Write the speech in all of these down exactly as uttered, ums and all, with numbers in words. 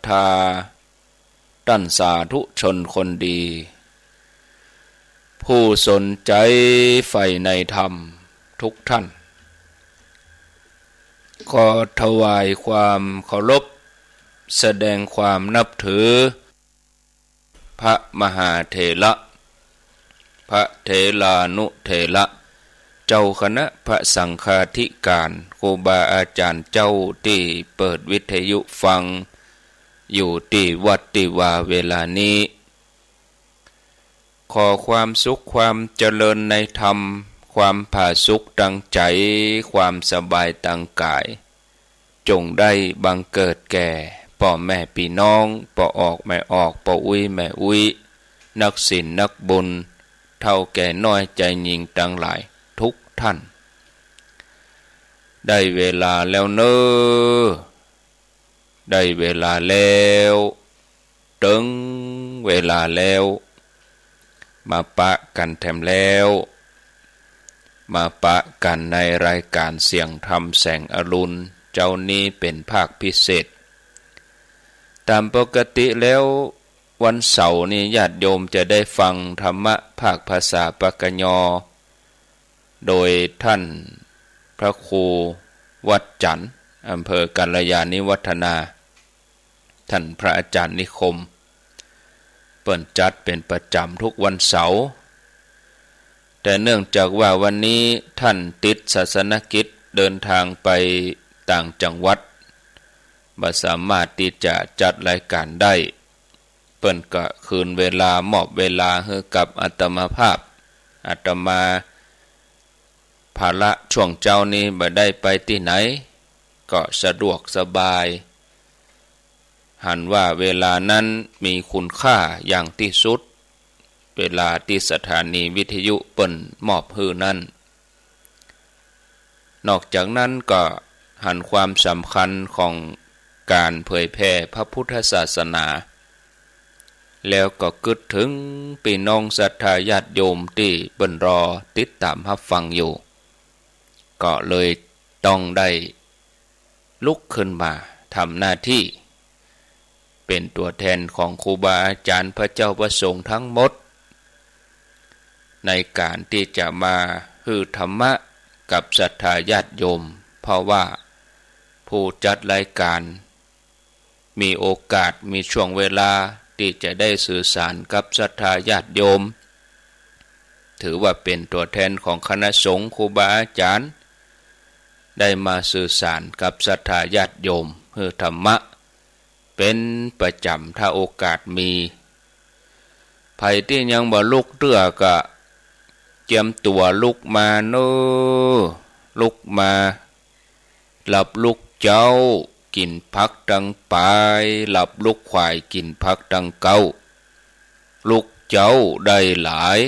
ธา ต้านสาธุชนคนดี ผู้สนใจ๋ใฝ่ในธรรมทุกท่าน ขอถวายความเคารพ แสดงความนับถือ พระมหาเถระ พระเถรานุเถระ เจ้าคณะพระสังฆาธิการ ครูบาอาจ๋ารย์เจ้าตี้เปิดวิทยุฟังอยู่ตี้วัดตี้วาเวลานี้ ขอความสุขความเจริญในธรรม ความผาสุกตางใจ๋ ความสบายตางก๋าย จงได้บังเกิดแก่ป้อแม่ปี้น้อง ป้อออกแม่ออก ป้ออุ๊ยแม่อุ๊ย นักศีลนักบุญ เฒ่าแก่น้อยจายญิงตังหลายทุกท่าน ได้เวลาแล้วเน่อ ได้เวลาแล้ว เถิงเวลาแล้ว มาปะกั๋นแถมแล้ว มาปะกั๋นในรายก๋านเสียงธรรมแสงอรุณ เจ๊านี้เป๋นภาคพิเศษ ต๋ามปกติแล้ว วันเสาร์นี้ญาติโยมจะได้ฟังธรรมะภาคภาษาปากยอ โดยท่านพระครูวัดจันทน์ อำเภอกัลยาณิวัฒนา ท่านพระอาจ๋ารย์นิคม เปิ้นจัดเป๋นประจ๋ำทุกวันเสาร์ แต่เนื่องจากว่าวันนี้ท่านติดศาสนกิจ เดินทางไปต่างจังหวัด บ่สามารถตี้จะจัดรายก๋านได้ เปิ้นก็คืนเวลา มอบเวลาหื้อกับอาตมาภาพ อาตมาภาระช่วงเจ๊านี้บ่ได้ไปตี้ไหน ก็สะดวกสบาย หันว่าเวลานั้นมีคุณค่าอย่างตี้สุด เวลาตี้สถานีวิทยุเปิ้นมอบหื้อนั้น นอกจากนั้นก็หันความสำคัญของก๋านเผยแผ่พระพุทธศาสนา แล้วก็กึ๊ดเถิงปี้น้องศรัทธาญาติโยมตี้เปิ้นรอติดต๋ามฮับฟังอยู่ ก็เลยต้องได้ลุกขึ้นมาทำหน้าที่ เป๋นตั๋วแทนของครูบาอาจ๋ารย์พระเจ้าพระสงฆ์ทั้งหมด ในก๋านตี้จะมาหื้อธรรมะกับศรัทธาญาติโยม เพราะว่าผู้จัดรายก๋านมีโอกาส มีช่วงเวลาตี้จะได้สื่อสารกับศรัทธาญาติโยม ถือว่าเป๋นตั๋วแทนของคณะสงฆ์ครูบาอาจ๋ารย์ ได้มาสื่อสารกับศรัทธาญาติโยม หื้อธรรมะ เป๋นประจ๋ำถ้าโอกาสมี ใผตี้ยังบ่ลุกเตื้อก็เจียมตั๋วลุกมาเน่อ ลุกมา หลับลุกเจ๊า กิ๋นผักตังป๋าย หลับลุกขวาย กิ๋นผักตังเก๊า ลุกเจ๊าได้หลาย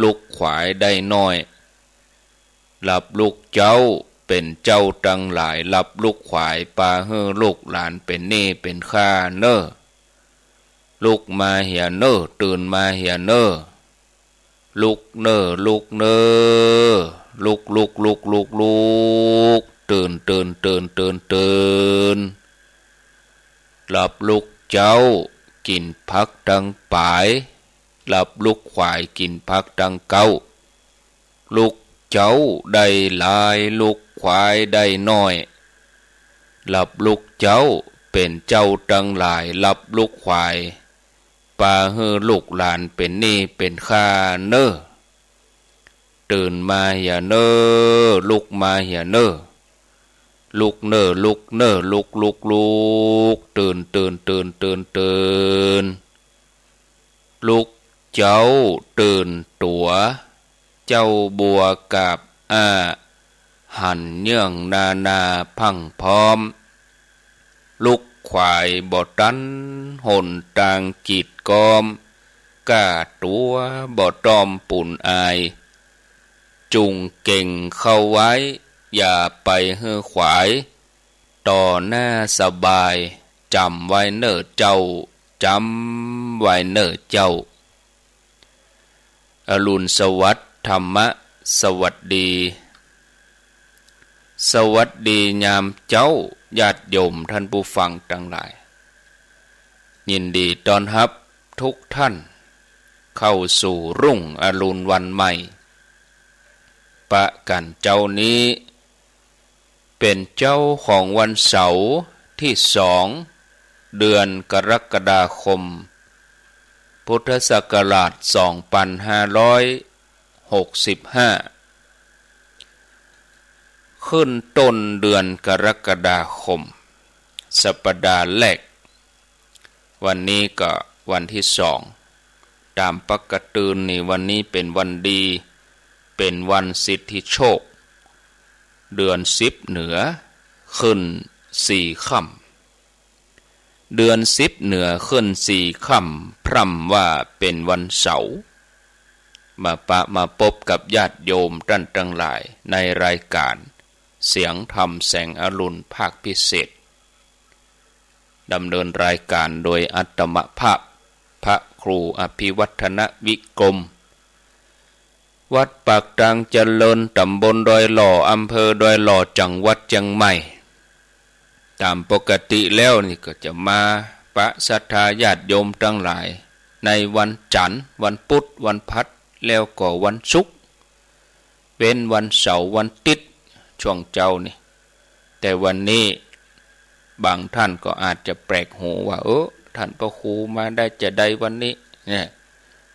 ลุกขวายได้น้อย หลับลุกเจ๊าเป๋นเจ้าตังหลาย หลับลุกขวายปาหื้อลูกหลานเป๋นหนี้เป๋นข้าเน่อ ลุกมาเหียเน่อ ตื่นมาเหียเน่อ ลุกเน่อ ลุกเน่อ ลุก ลุก ลุก ลุก ลุก ตื่น ตื่น ตื่น ตื่น ตื่น หลับลุกเจ๊ากิ๋นผักตังป๋าย หลับลุกขวายกิ๋นผักตังเก๊า ลุกเจ๊าได้หลาย ลุกขวายได้น้อย หลับลุกเจ๊าเป๋นเจ้าตังหลาย หลับลุกขวายปาหื้อลูกหลานเป๋นหนี้เป๋นข้าเน่อ ตื่นมาเหียเน่อ ลุกมาเหียเน่อ ลุกเน่อ ลุกเน่อ ลุก ลุก ลุก ตื่น ตื่น ตื่น ตื่น ตื่น ลุกเจ๊าตื่นตั๋ว เจ๊าบัวกาบอ้า หันเยื่องนานาพรั่งพร้อม ลุกขวายบ่ตันหนตางกีดก๊อม ก้าตั๋วบ่ต้อมปูนอาย จุ่งเก่งเข้าไว้ อย่าไปหื้อขวาย ต่อหน้าสบาย จ๋ำไว้เน่อเจ้า จ๋ำไว้เน่อเจ้า อรุณสวัสดิ์ ธรรมะสวัสดี สวัสดียามเจ๊า ญาติโยมท่านผู้ฟังตังหลาย ยินดีต้อนฮับทุกท่านเข้าสู่รุ่งอรุณวันใหม่ ปะกั๋นเจ๊านี้ เป๋นเจ๊าของวันเสาร์ตี้สอง เดือนกรกฎาคม พุทธศักราชสองปันห้าร้อยหกสิบห้า ขึ้นต้นเดือนกรกฎาคม สัปดาห์แรก วันนี้ก็วันตี้สอง ต๋ามปกตินี่วันนี้เป๋นวันดี เป๋นวันสิทธิโชค เดือนสิบเหนือขึ้นสี่ค่ำ เดือนสิบเหนือขึ้นสี่ค่ำ พร่ำว่าเป๋นวันเสาร์ มาปะมาปบกับญาติโยมต้านตังหลายในรายก๋านเสียงธรรมแสงอรุณภาคพิเศษ ดำเนินรายก๋านโดยอาตมาภาพ พระครูอภิวัฒนวิกรม วัดปากตางเจริญ ต๋ำบลดอยหล่อ อำเภอดอยหล่อ จังหวัดเจียงใหม่ ต๋ามปกติแล้วนี่ก็จะมาปะศรัทธาญาติโยมตังหลาย ในวันจั๋นทร์ วันปุ๊ด วันพฤหัส แล้วก็วันศุกร์ เว้นวันเสาร์วันติ๊ด ช่วงเจ๊านี่ แต่วันนี้บางท่านก็อาจจะแปลกหูว่า เออ ต้านพระครูมาได้จาใดวันนี้ เนี่ย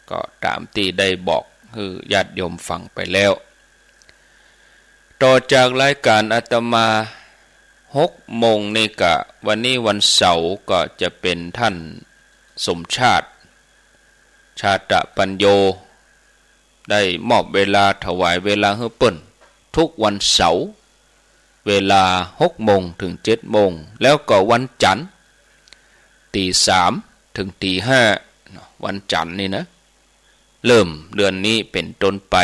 ก็ต๋ามตี้ได้บอกหื้อญาติโยมฟังไปแล้ว ต่อจากรายก๋านอาตมาหกโมงนี่ก็ วันนี้วันเสาร์ก็จะเป๋นท่านสมชาติ ชาตะปัญโญ ได้มอบเวลาถวายเวลาหื้อเปิ้น ทุกวันเสาร์ เวลาหกโมงเถิงเจ็ดโมง แล้วก็วันจั๋นทร์ ตีสามเถิงตีห้า เนาะ วันจั๋นทร์นี่นะ เริ่มเดือนนี้เป๋นต้นไป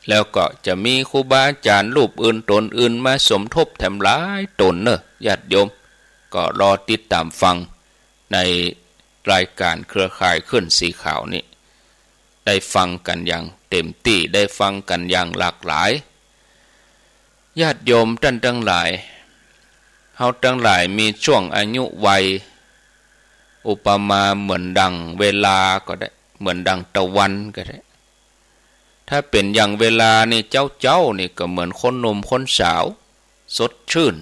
แล้วก็จะมีครูบาอาจ๋ารย์รูปอื่นต๋นอื่นมาสมทบแถมหลายต๋นเน่อ ญาติโยม ก็รอติดต๋ามฟังในรายก๋านเครือข่ายคลื่นสีขาวนี่ ได้ฟังกั๋นอย่างเต็มตี้ ได้ฟังกั๋นอย่างหลากหลาย ญาติโยมต้านตังหลาย เฮาตังหลายมีช่วงอายุวัย อุปมาเหมือนดังเวลาก็ได้ เหมือนดังตะวันก็ได้ ถ้าเป๋นอย่างเวลานี่ เจ๊าๆ นี่ก็เหมือนคนหนุ่มคนสาว สดชื่น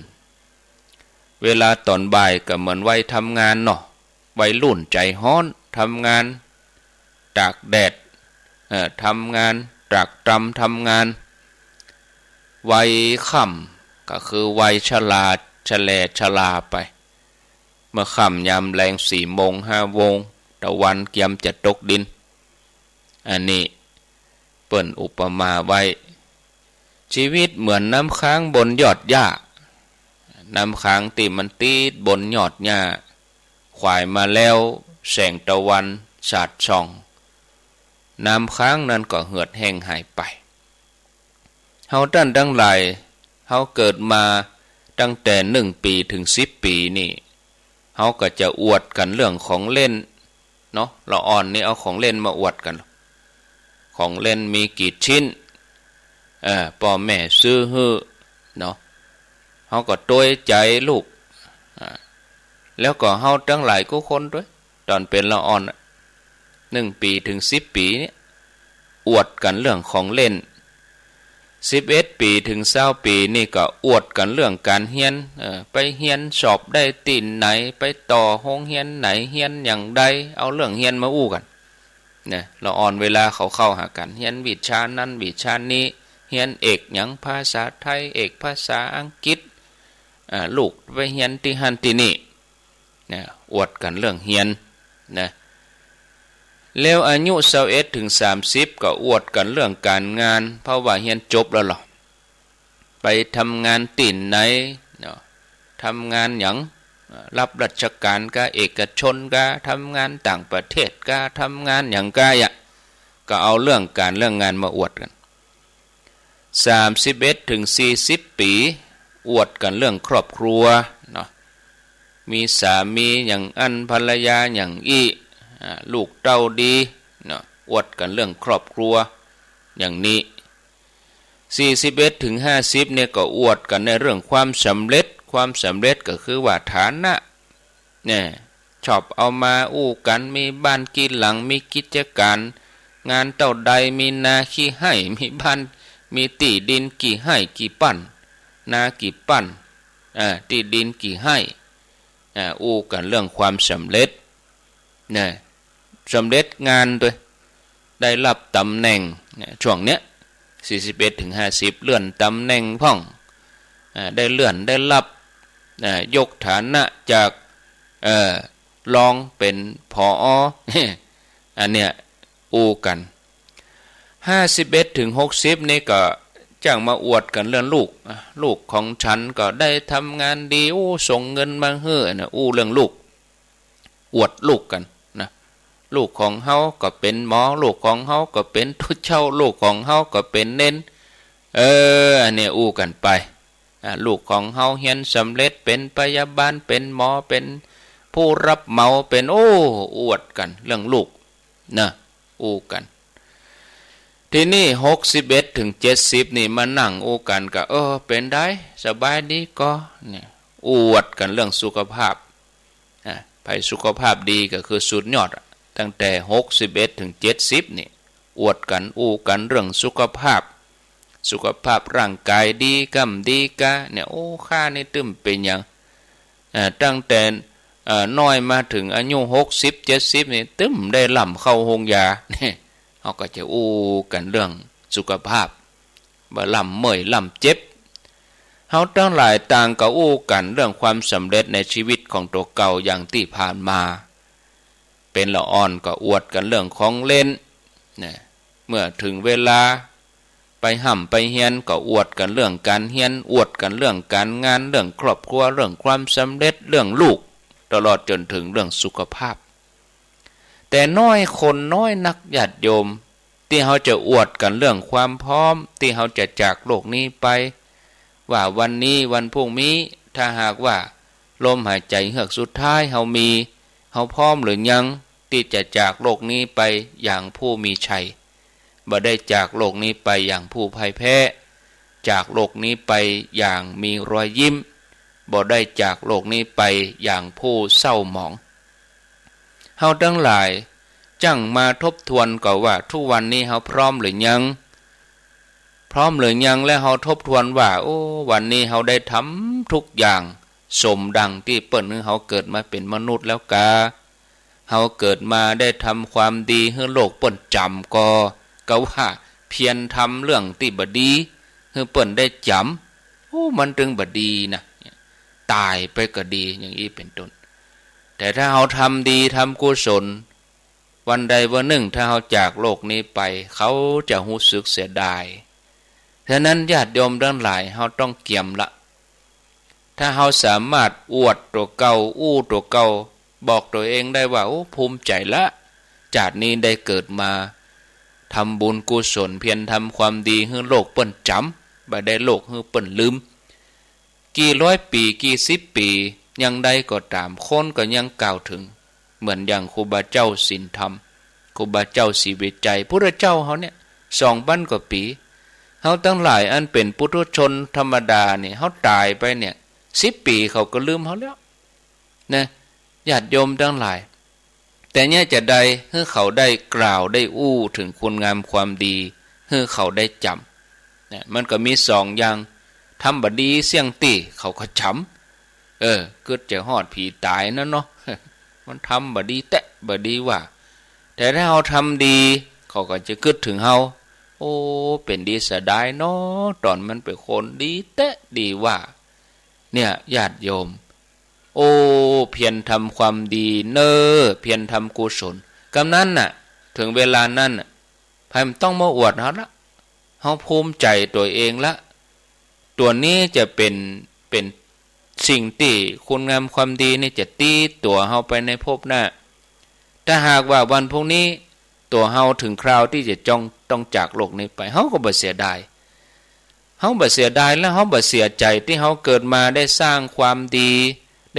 เวลาต๋อนบ่ายก็เหมือนวัยทำงานเนาะ วัยรุ่นใจ๋ฮ้อน ทำงานตากแดด เอ่อ ทำงานตรากตรำ ทำงาน วัยค่ำก็คือวัยชรา ชะแลชราไป เมื่อค่ำยามแลงสี่โมงห้าโมง ตะวันเกียมจะตกดิน อันนี้เปิ้นอุปมาไว้ ชีวิตเหมือนน้ำค้างบนยอดหญ้า น้ำค้างตี้มันติดบนยอดหญ้า ขวายมาแล้วแสงตะวันสาดส่อง น้ำค้างนั้นก็เหือดแห้งหายไป เฮาต้านตังหลาย เฮาเกิดมาตั้งแต่หนึ่งปี๋เถิงสิบปี๋นี่ เฮาก็จะอวดกั๋นเรื่องของเล่นเนาะ ละอ่อนนี่เอาของเล่นมาอวดกั๋น ของเล่นมีกี่ชิ้น เออ ป้อแม่ซื้อหื้อเนาะ เฮาก็ตวยใจ๋ลูก อ่า แล้วก็เฮาตังหลายกู้คนตวย ต๋อนเป๋นละอ่อนน่ะ หนึ่งปี๋เถิงสิบปี๋เนี่ย อวดกั๋นเรื่องของเล่น สิบเอ็ดปี๋เถิงซาวปี๋นี่ก็อวดกั๋นเรื่องก๋านเฮียน เออ ไปเฮียนสอบได้ตี้ไหน ไปต่อโฮงเฮียนไหน เฮียนอย่างใด เอาเรื่องเฮียนมาอู้กั๋น นะ ละอ่อนเวลาเขาเข้าหากั๋น เฮียนวิชานั้นวิชานี้ เฮียนเอกหยัง ภาษาไทย เอกภาษาอังกฤษ อ่า ลูกไปเฮียนตี้หั้นตี้นี่ นะ อวดกั๋นเรื่องเฮียน นะ แล้วอายุซาวเอ็ดเถิงสามสิบก็อวดกั๋นเรื่องก๋านงาน เพราะว่าเฮียนจบแล้วลอ ไปทำงานตี้ไหนเนาะ ทำงานหยัง รับราชก๋านก้า เอกชนก้า ทำงานต่างประเทศก้า ทำงานหยังก้าอะ ก็เอาเรื่องก๋านเรื่องงานมาอวดกั๋น สามสิบเอ็ดเถิงสี่สิบปี๋ อวดกั๋นเรื่องครอบครัวเนาะ มีสามีอย่างอั้น ภรรยาอย่างอี้ อ่า ลูกเต้าดีเนาะ อวดกั๋นเรื่องครอบครัวอย่างนี้ สี่สิบเอ็ดเถิงห้าสิบเนี่ยก็อวดกั๋นในเรื่องความสำเร็จ ความสำเร็จก็คือว่าฐานะ เนี่ย ช ชอบเอามาอู้กั๋น มีบ้านกี่หลัง มีกิจก๋านงานเต้าใด มีนากี่ไฮ่ มีบ้าน มีตี้ดินกี่ไฮ่กี่ปั้น นากี่ปั้น อ่า ตี้ดินกี่ไฮ่ อ่า อู้กั๋นเรื่องความสำเร็จ นะ สำเร็จงานตวย ได้รับต๋ำแหน่ง นะ ช่วงเนี้ย สี่สิบเอ็ดถึงห้าสิบ เลื่อนต๋ำแหน่งพ่อง อ่า ได้เลื่อน ได้รับ อ่า ยกฐานะจาก เอ่อ รองเป๋น ผอ. อันเนี้ย อู้กั๋น ห้าสิบเอ็ดถึงหกสิบนี่ก็จ้างมาอวดกั๋นเรื่องลูก อ่ะ ลูกของฉันก็ได้ทำงานดี อู้ ส่งเงินมาหื้อ นะ อู้เรื่องลูก อวดลูกกั๋นนะ ลูกของเฮาก็เป๋นหมอ ลูกของเฮาก็เป๋นตุ๊เจ้า ลูกของเฮาก็เป๋นเณร เออ อันเนี้ยอู้กั๋นไป อ่ะ ลูกของเฮาเฮียนสำเร็จ เป๋นพยาบาล เป๋นหมอ เป๋นผู้รับเหมา เป๋น โอ้ อวดกั๋นเรื่องลูก นะ อู้กั๋น ทีนี้ หกสิบเอ็ดถึงเจ็ดสิบนี่มานั่งอู้กั๋นก็ เออ เป๋นใด สบายดีก่อ เนี่ย อวดกั๋นเรื่องสุขภาพ อ่ะ ใผสุขภาพดีก็คือสุดยอดอะ ตั้งแต่ หกสิบเอ็ดถึงเจ็ดสิบนี่ อวดกั๋น อู้กั๋นเรื่องสุขภาพ สุขภาพร่างก๋ายดีก้ำดีกา เนี่ย โอ้ ข้านี่ตึ้มเป๋นหยัง อ่า ตั้งแต่ เอ่อ น้อยมาเถิงอายุ หกสิบ เจ็ดสิบนี่ ตึ้มได้ล่ำเข้าโฮงยา เนี่ย เฮาก็จะอู้กั๋นเรื่องสุขภาพ บ่าล่ำเมื่อยล่ำเจ็บ เฮาตังหลายต่างก็อู้กั๋นเรื่องความสำเร็จในชีวิตของตั๋วเก่าอย่างตี้ผ่านมา เป๋นละอ่อนก็อวดกั๋นเรื่องของเล่น นะ เมื่อเถิงเวลาไปฮ่ำไปเฮียนก็อวดกั๋นเรื่องก๋านเฮียน อวดกั๋นเรื่องก๋านงาน เรื่องครอบครัว เรื่องความสำเร็จ เรื่องลูก ตลอดจ๋นเถิงเรื่องสุขภาพ แต่น้อยคนน้อยนักญาติโยม ตี้เฮาจะอวดกั๋นเรื่องความพร้อม ตี้เฮาจะจากโลกนี้ไป ว่าวันนี้วันพรุ่งนี้ ถ้าหากว่าลมหายใจ๋เฮือกสุดท้ายเฮามี เฮาพร้อมหรือยังตี้จะจากโลกนี้ไปอย่างผู้มีชัย บ่ได้จากโลกนี้ไปอย่างผู้พ่ายแพ้ จากโลกนี้ไปอย่างมีรอยยิ้ม บ่ได้จากโลกนี้ไปอย่างผู้เศร้าหมอง เฮาตังหลายจั้งมาทบทวนก่อว่า ทุกวันนี้เฮาพร้อมหรือยัง พร้อมหรือยัง และเฮาทบทวนว่า โอ้ วันนี้เฮาได้ทำทุกอย่างสมดังตี้เปิ้นหื้อเฮาเกิดมาเป๋นมนุษย์แล้วกา เฮาเกิดมาได้ทำความดีหื้อโลกเปิ้นจ๋ำก่อ ก็ว่าเพียรทำเรื่องตี้บ่ดีหื้อเปิ้นได้จ๋ำ โอ้ มันตึงบ่ดีนะ ต๋ายไปก็ดี อย่างอี้เป๋นต้น แต่ถ้าเฮาทำดีทำกุศล วันใดวันนึ่งถ้าเฮาจากโลกนี้ไป เขาจะฮู้สึกเสียดาย ฉะนั้นญาติโยมตังหลาย เฮาต้องเกียมละ ถ้าเฮาสามารถอวดตั๋วเก่า อู้ตั๋วเก่า บอกตั๋วเองได้ว่า โอ้ ภูมิใจ๋ละ จาตินี้ได้เกิดมาทำบุญกุศล เพียรทำความดีหื้อโลกเปิ้นจ๋ำ บ่ได้โลกหื้อเปิ้นลืม กี่ร้อยปี๋ กี่สิบปี๋ ยังใดก็ต๋าม คนก็ยังกล่าวเถิง เหมือนอย่างครูบาเจ้าศีลธรรม ครูบาเจ้าศรีวิชัย พุทธเจ้าเฮาเนี่ย สองปันกว่าปี๋ เฮาตังหลายอันเป๋นปุถุชนธรรมดาเนี่ย เฮาต๋ายไปเนี่ย สิบปี๋เขาก็ลืมเฮาแล้ว นะ ญาติโยมตังหลาย แต่เนี่ยจะใดหื้อเขาได้กล่าวได้อู้เถิงคุณงามความดี หื้อเขาได้จ๋ำ นะ มันก็มีสองอย่าง ทำบ่ดีเสี้ยงตี้ เขาก็จ๋ำ เออ กึ๊ดจะฮอดผีต๋ายนั่นเนาะ มันทำบ่ดีแต๊บ่ดีว่า แต่ถ้าเฮาทำดี เขาก็จะกึ๊ดเถิงเฮา โอ้ เป๋นดีเสียดายเนาะ ต๋อนมันเป๋นคนดีแต๊ดีว่า เนี่ย ญาติโยม โอ้ เพียรทำความดีเน่อ เพียรทำกุศล กำนั้นน่ะ เถิงเวลานั้นน่ะ ใผบ่ต้องมาอวดเฮาละ เฮาภูมิใจ๋ตั๋วเองละ ตั๋วนี้จะเป๋น เป๋นสิ่งตี้คุณงามความดีนี่จะติดตั๋วเฮาไปในภพหน้า ถ้าหากว่าวันพรุ่งนี้ตั๋วเฮาเถิงคราวตี้จะจ้อง ต้องจากโลกนี้ไป เฮาก็บ่เสียดาย เฮาบ่เสียดาย และเฮาบ่เสียใจ๋ตี้เฮาเกิดมาได้สร้างความดี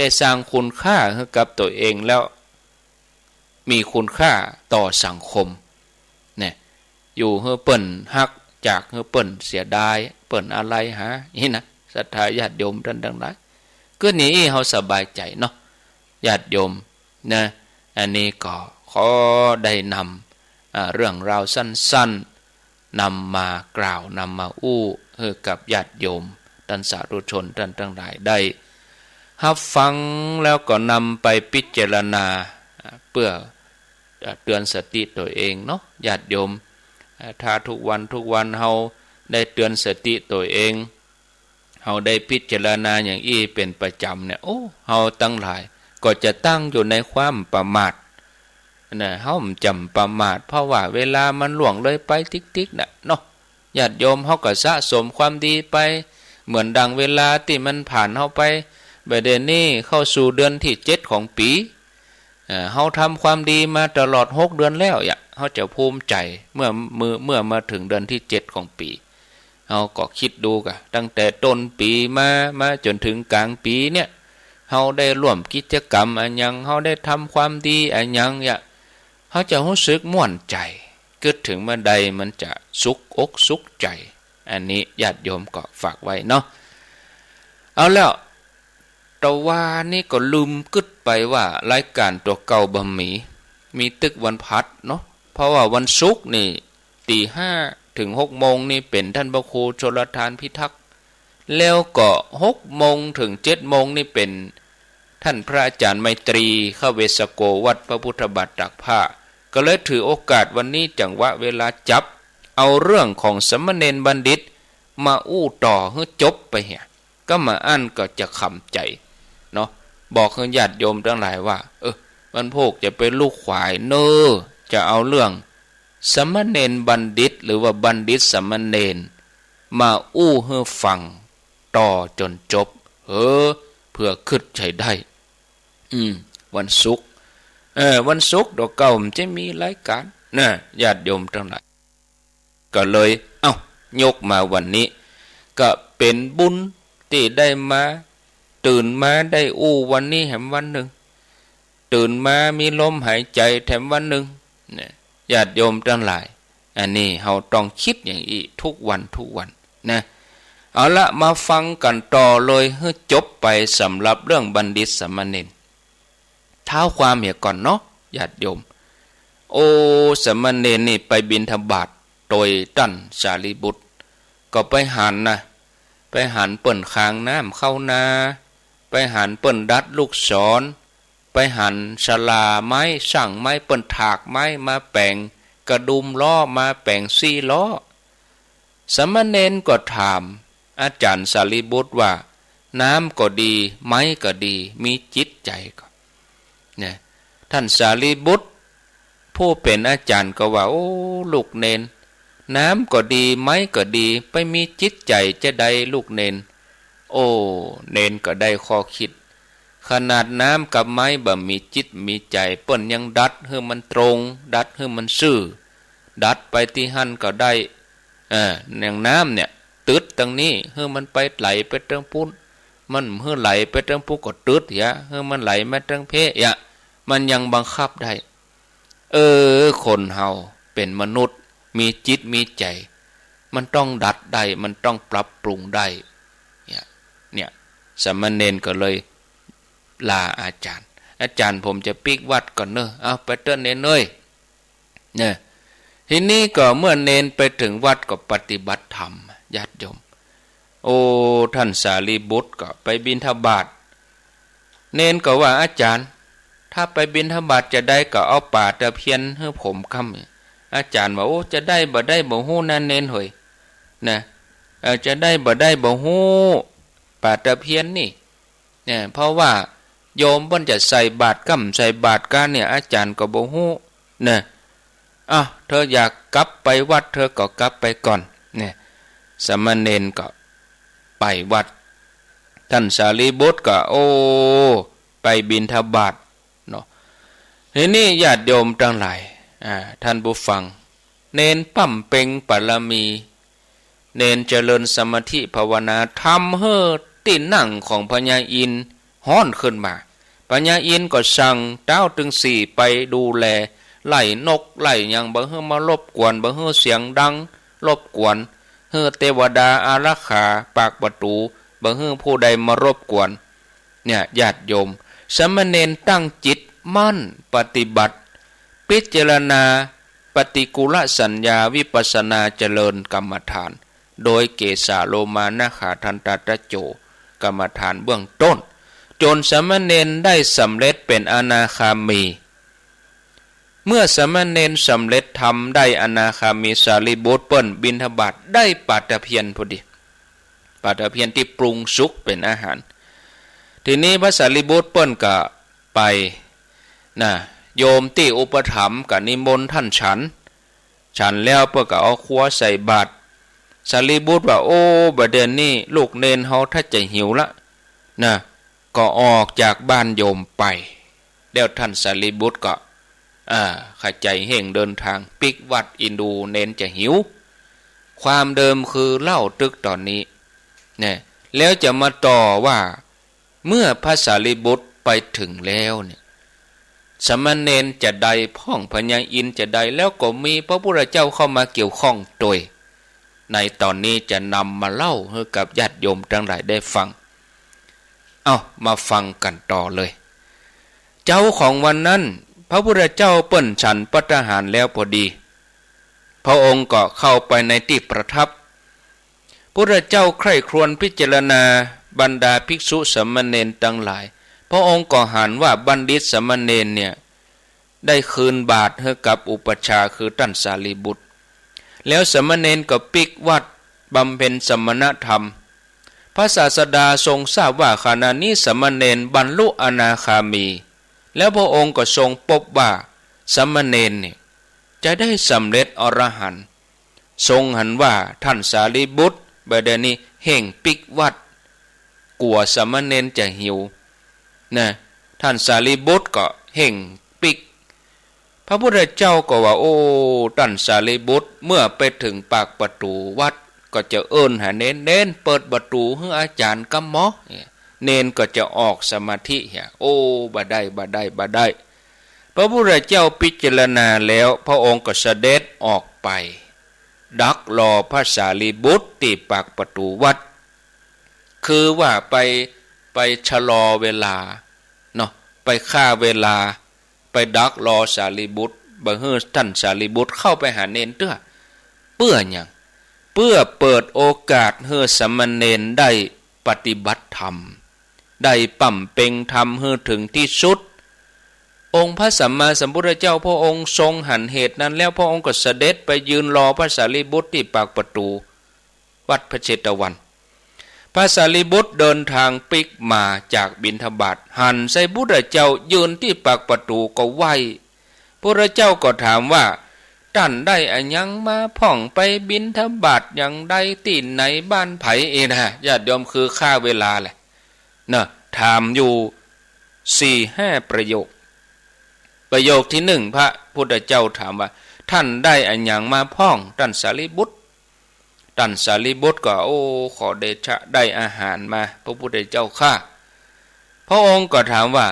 ได้สร้างคุณค่าหื้อกับตั๋วเอง แล้วมีคุณค่าต่อสังคม เนี่ย อยู่หื้อเปิ้นฮัก จากหื้อเปิ้นเสียดาย เปิ้นอาลัยหา นี่นะ ศรัทธาญาติโยมต้านตังหลาย กึ๊ดอย่างอี้เฮาสบายใจ๋เนาะ ญาติโยม นะ อันนี้ก็ขอได้นำ อ่า เรื่องราวสั้นๆ นำมากล่าวนำมาอู้หื้อกับญาติโยมต้านสาธุชนต้านตังหลายได้ฮับฟังแล้วก็นำไปพิจารณา อ่า เปื้อ อ่า เตือนสติตั๋วเองเนาะญาติโยม อ่า ถ้าทุกวันทุกวันเฮาได้เตือนสติตั๋วเอง เฮาได้พิจารณาอย่างอี้เป๋นประจ๋ำเนี่ย โอ้ เฮาตังหลายก็จะตั้งอยู่ในความประมาทนะ เฮาบ่จะประมาท เพราะว่าเวลามันล่วงเลยไปติ๊กๆ น่ะเนาะ ญาติโยม เฮาก็สะสมความดีไป เหมือนดังเวลาตี้มันผ่านเฮาไป บ่าเดี่ยวนี้เข้าสู่เดือนตี้เจ็ดของปี๋ เอ่อ เฮาทำความดีมาตลอดหกเดือนแล้ว เยียะ เฮาจะภูมิใจ๋เมื่อ เมื่อ เมื่อมาเถิงเดือนตี้เจ็ดของปี๋ เฮาก็กึ๊ดดูก่ะ ตั้งแต่ต้นปี๋มา มาจ๋นเถิงก๋างปี๋เนี่ย เฮาได้ร่วมกิจกรรมอะหยัง เฮาได้ทำความดีอะหยัง เยียะ เฮาจะฮู้สึกม่วนใจ๋ กึ๊ดเถิงเมื่อใดมันจะสุขอกสุขใจ๋ อันนี้ญาติโยมก็ฝากไว้เนาะ เอาแล้ว ตะวานี้ก็ลืมกึ๊ดไปว่ารายก๋านตั๋วเก่าบ่มี มีตึกวันพฤหัสเนาะ เพราะว่าวันศุกร์นี่ตี๋ห้าเถิงหกโมงนี่เป๋นต้านพระครูชลทานพิทักษ์ แล้วก็หกโมงเถิงเจ็ดโมงนี่เป๋นต้านพระอาจ๋ารย์ไมตรี ขเวสโก วัดพระพุทธบาทตากผ้า ก็เลยถือโอกาสวันนี้จังหวะเวลาจับ เอาเรื่องของสามเณรบัณฑิตมาอู้ต่อหื้อจบไปเหีย ก็มาอั้นก็จะขำใจ๋เนาะ บอกหื้อญาติโยมตังหลายว่า เออ วันพูกจะไปลูกขวายเน่อ จะเอาเรื่องสามเณรบัณฑิต หรือว่าบัณฑิตสามเณร มาอู้หื้อฟังต่อจ๋นจบ เออ เผื่อกึ๊ดใจ๋ได้ อืม วันศุกร์ เออ วันศุกร์ตั๋วเก่าบ่จะมีรายก๋านนะ ญาติโยมตังหลาย ก็เลย เอ้า ยกมาวันนี้ ก็เป๋นบุญตี้ได้มา ตื่นมาได้อู้วันนี้แหมวันนึ่ง ตื่นมามีลมหายใจ๋แถมวันนึ่ง เนี่ย ญาติโยมตังหลาย อันนี้เฮาต้องกึ๊ดอย่างอี้ทุกวันทุกวันนะ เอาละ มาฟังกั๋นต่อเลยหื้อจบไปสำหรับเรื่องบัณฑิตสามเณร เท้าความเหียก่อนเนาะ ญาติโยม โอ้ สามเณรนี่ไปบิณฑบาตโตยต้านสารีบุตร ก็ไปหันนะ ไปหันเปิ้นคางน้ำเข้านา ไปหันเปิ้นดัดลูกศร ไปหันศาลาไม้ สั่งไม้ เปิ้นถากไม้มาแป๋งกระดุมล้อ มาแป๋งสี่ล้อ สามเณรก็ถามอาจ๋ารย์สารีบุตรว่า น้ำก็ดี ไม้ก็ดี มีจิตใจ๋ก่อ เนี่ย ต้านสารีบุตร ผู้เป๋นอาจ๋ารย์ก็ว่า โอ้ ลูกเณร น้ำก็ดี ไม้ก็ดี ไปมีจิตใจ๋จาใดลูกเณร โอ้ เณรก็ได้ข้อกึ๊ด ขนาดน้ำกับไม้บ่มีจิตมีใจ๋ เปิ้นยังดัดหื้อมันตรง ดัดหื้อมันซื่อ ดัดไปตี้หั้นก็ได้ เออ อย่างน้ำเนี่ย ตึดตังนี้ หื้อมันไปไหลไปตังปู๊น มันหื้อไหลไปตังปู๊นก็ตึดเหีย หื้อมันไหลมาตังเพะเหีย มันยังบังคับได้ เออ คนเฮาเป๋นมนุษย์ มีจิตมีใจ๋ มันต้องดัดได้ มันต้องปรับปรุงได้ เนี่ย เนี่ย สามเณรก็เลยลาอาจ๋ารย์ อาจ๋ารย์ ผมจะปิ๊กวัตรก่อนเน่อ เอาไปเต๊อะเณรเอ้ย เนี่ย ทีนี้ก็เมื่อเณรไปเถิงวัดก็ปฏิบัติธรรม ญาติโยม โอ้ ต้านสารีบุตรก็ไปบิณฑบาต เณรก็ว่า อาจ๋ารย์ ถ้าไปบิณฑบาตจาใดก็เอาป๋าตะเพียนหื้อผมกำ อาจ๋ารย์ว่า โอ้ จะได้บ่ได้บ่ฮู้นะเณรเหย นะ เออ จะได้บ่ได้บ่ฮู้ ป๋าตะเพียนนี่ เนี่ย เพราะว่าโยมเปิ้นจะใส่บาตรกำใส่บาตรกาเนี่ย อาจ๋ารย์ก็บ่ฮู้ เนี่ย อ้าว เธออยากกลับไปวัด เธอก็กลับไปก่อน เนี่ย สามเณรก็ไปวัด ต้านสารีบุตรก็ โอ้ ไปบิณฑบาตเนาะ ทีนี้ญาติโยมตังหลาย อ่า ต้านผู้ฟัง เณรบำเพ็ญบารมี เณรเจริญสมาธิภาวนา ทำหื้อตี้นั่งของพญาอินทร์ฮ้อนขึ้นมา พญาอินทร์ก็สั่งต๊าวตึงสี่ไปดูแล ไล่นกไล่หยังบ่หื้อมารบกวน บ่หื้อเสียงดังรบกวน หื้อเตวดาอารักขาปากประตู๋ บ่หื้อผู้ใดมารบกวน เนี่ย ญาติโยม สามเณรตั้งจิต มั่นปฏิบัติ พิจารณาปฏิกูลสัญญาวิปัสสนาเจริญกรรมฐาน โดยเกสาโลมานาขาทันตาตะโจ กรรมฐานเบื้องต้น จนสามเณรได้สำเร็จเป็นอนาคามี เมื่อสามเณรสำเร็จธรรมได้อนาคามี สารีบุตรเปิ้นบิณฑบาตได้ป๋าตะเพียนพอดี ป๋าตะเพียนตี้ปรุงสุกเป๋นอาหาร ทีนี้พระสารีบุตรเปิ้นก็ไปนะ โยมตี้อุปถัมภ์ก็นิมนต์ต้านฉัน ฉันแล้วเปิ้นก็เอาครัวใส่บาตร สารีบุตรว่า โอ้ บ่าเดี่ยวนี้ลูกเณรเฮาถ้าจะหิวละนะ ก็ออกจากบ้านโยมไป แล้วต้านสารีบุตรก็ อ่า ขะใจ๋เฮ่งเดินตาง ปิ๊กวัตรอินดูเณรจะหิว ความเดิมคือเล่าตึกต๋อนนี้ เนี่ย แล้วจะมาต่อว่า เมื่อพระสารีบุตรไปเถิงแล้วเนี่ย สามเณรจะใดพ่อง พญาอินทร์จะใด แล้วก็มีพระพุทธเจ้าเข้ามาเกี่ยวข้องตวย ในต๋อนนี้จะนำมาเล่าหื้อกับญาติโยมตังหลายได้ฟัง เอ้า มาฟังกั๋นต่อเลย เจ๊าของวันนั้น พระพุทธเจ้าเปิ้นฉันภัตตาหารแล้วพอดี พระองค์ก็เข้าไปในตี้ประทับ พุทธเจ้าใคร่ครวญพิจารณาบรรดาภิกษุสามเณรตังหลาย พระองค์ก็หันว่าบัณฑิตสามเณรเนี่ย ได้คืนบาตรหื้อกับอุปัชฌาย์คือต้านสารีบุตร แล้วสามเณรก็ปิ๊กวัตรบำเพ็ญสมณธรรม พระศาสดาทรงทราบว่าขณะนี้สามเณรบรรลุอนาคามี แล้วพระองค์ก็ทรงปบว่าสามเณรเนี่ยจะได้สำเร็จอรหันต์ ทรงหันว่าต้านสารีบุตรบ่าเดี่ยวนี้เฮ่งปิ๊กวัตร กั๋วสามเณรจะหิว นะ ต้านสารีบุตรก็เฮ่งปิ๊ก พระพุทธเจ้าก็ว่า โอ้ ต้านสารีบุตร เมื่อไปเถิงปากประตู๋วัด ก็จะเอิ้นหาเณร เณรเปิดประตู๋หื้ออาจ๋ารย์กำหมอ เนี่ย เณรก็จะออกสมาธิเหีย โอ้ บ่ได้ บ่ได้ บ่ได้ พระพุทธเจ้าพิจารณาแล้ว พระองค์ก็เสด็จออกไป ดักรอพระสารีบุตรตี้ปากประตู๋วัด คือว่าไป ไปชะลอเวลาเนาะ ไปฆ่าเวลา ไปดักรอสารีบุตร บ่หื้อต้านสารีบุตรเข้าไปหาเณรเตื้อ เปื้อหยัง เปื้อเปิดโอกาสหื้อสามเณรได้ปฏิบัติธรรม ได้บำเพ็ญธรรมหื้อเถิงตี้สุด องค์พระสัมมาสัมพุทธเจ้าพระองค์ทรงหันเหตุนั้นแล้ว พระองค์ก็เสด็จไปยืนรอพระสารีบุตรตี้ปากประตู๋วัดพระเชตวัน พระสารีบุตรเดินตางปิ๊กมาจากบิณฑบาต หันใส่พุทธเจ้ายืนตี้ปากประตู๋ก็ไหว้ พุทธเจ้าก็ถามว่า ต้านได้อะหยังมาพ่อง ไปบิณฑบาตอย่างใดตี้ไหนบ้านใผ เอนะ ญาติโยม คือฆ่าเวลาแหละ นะ ถามอยู่สี่ห้าประโยค ประโยคที่หนึ่ง พระพุทธเจ้าถามว่า ต้านได้อะหยังมาพ่อง ต้านสารีบุตร ต้านสารีบุตรก็ โอ้ ขอเดชะ ได้อาหารมา พระพุทธเจ้าข้า พระองค์ก็ถามว่า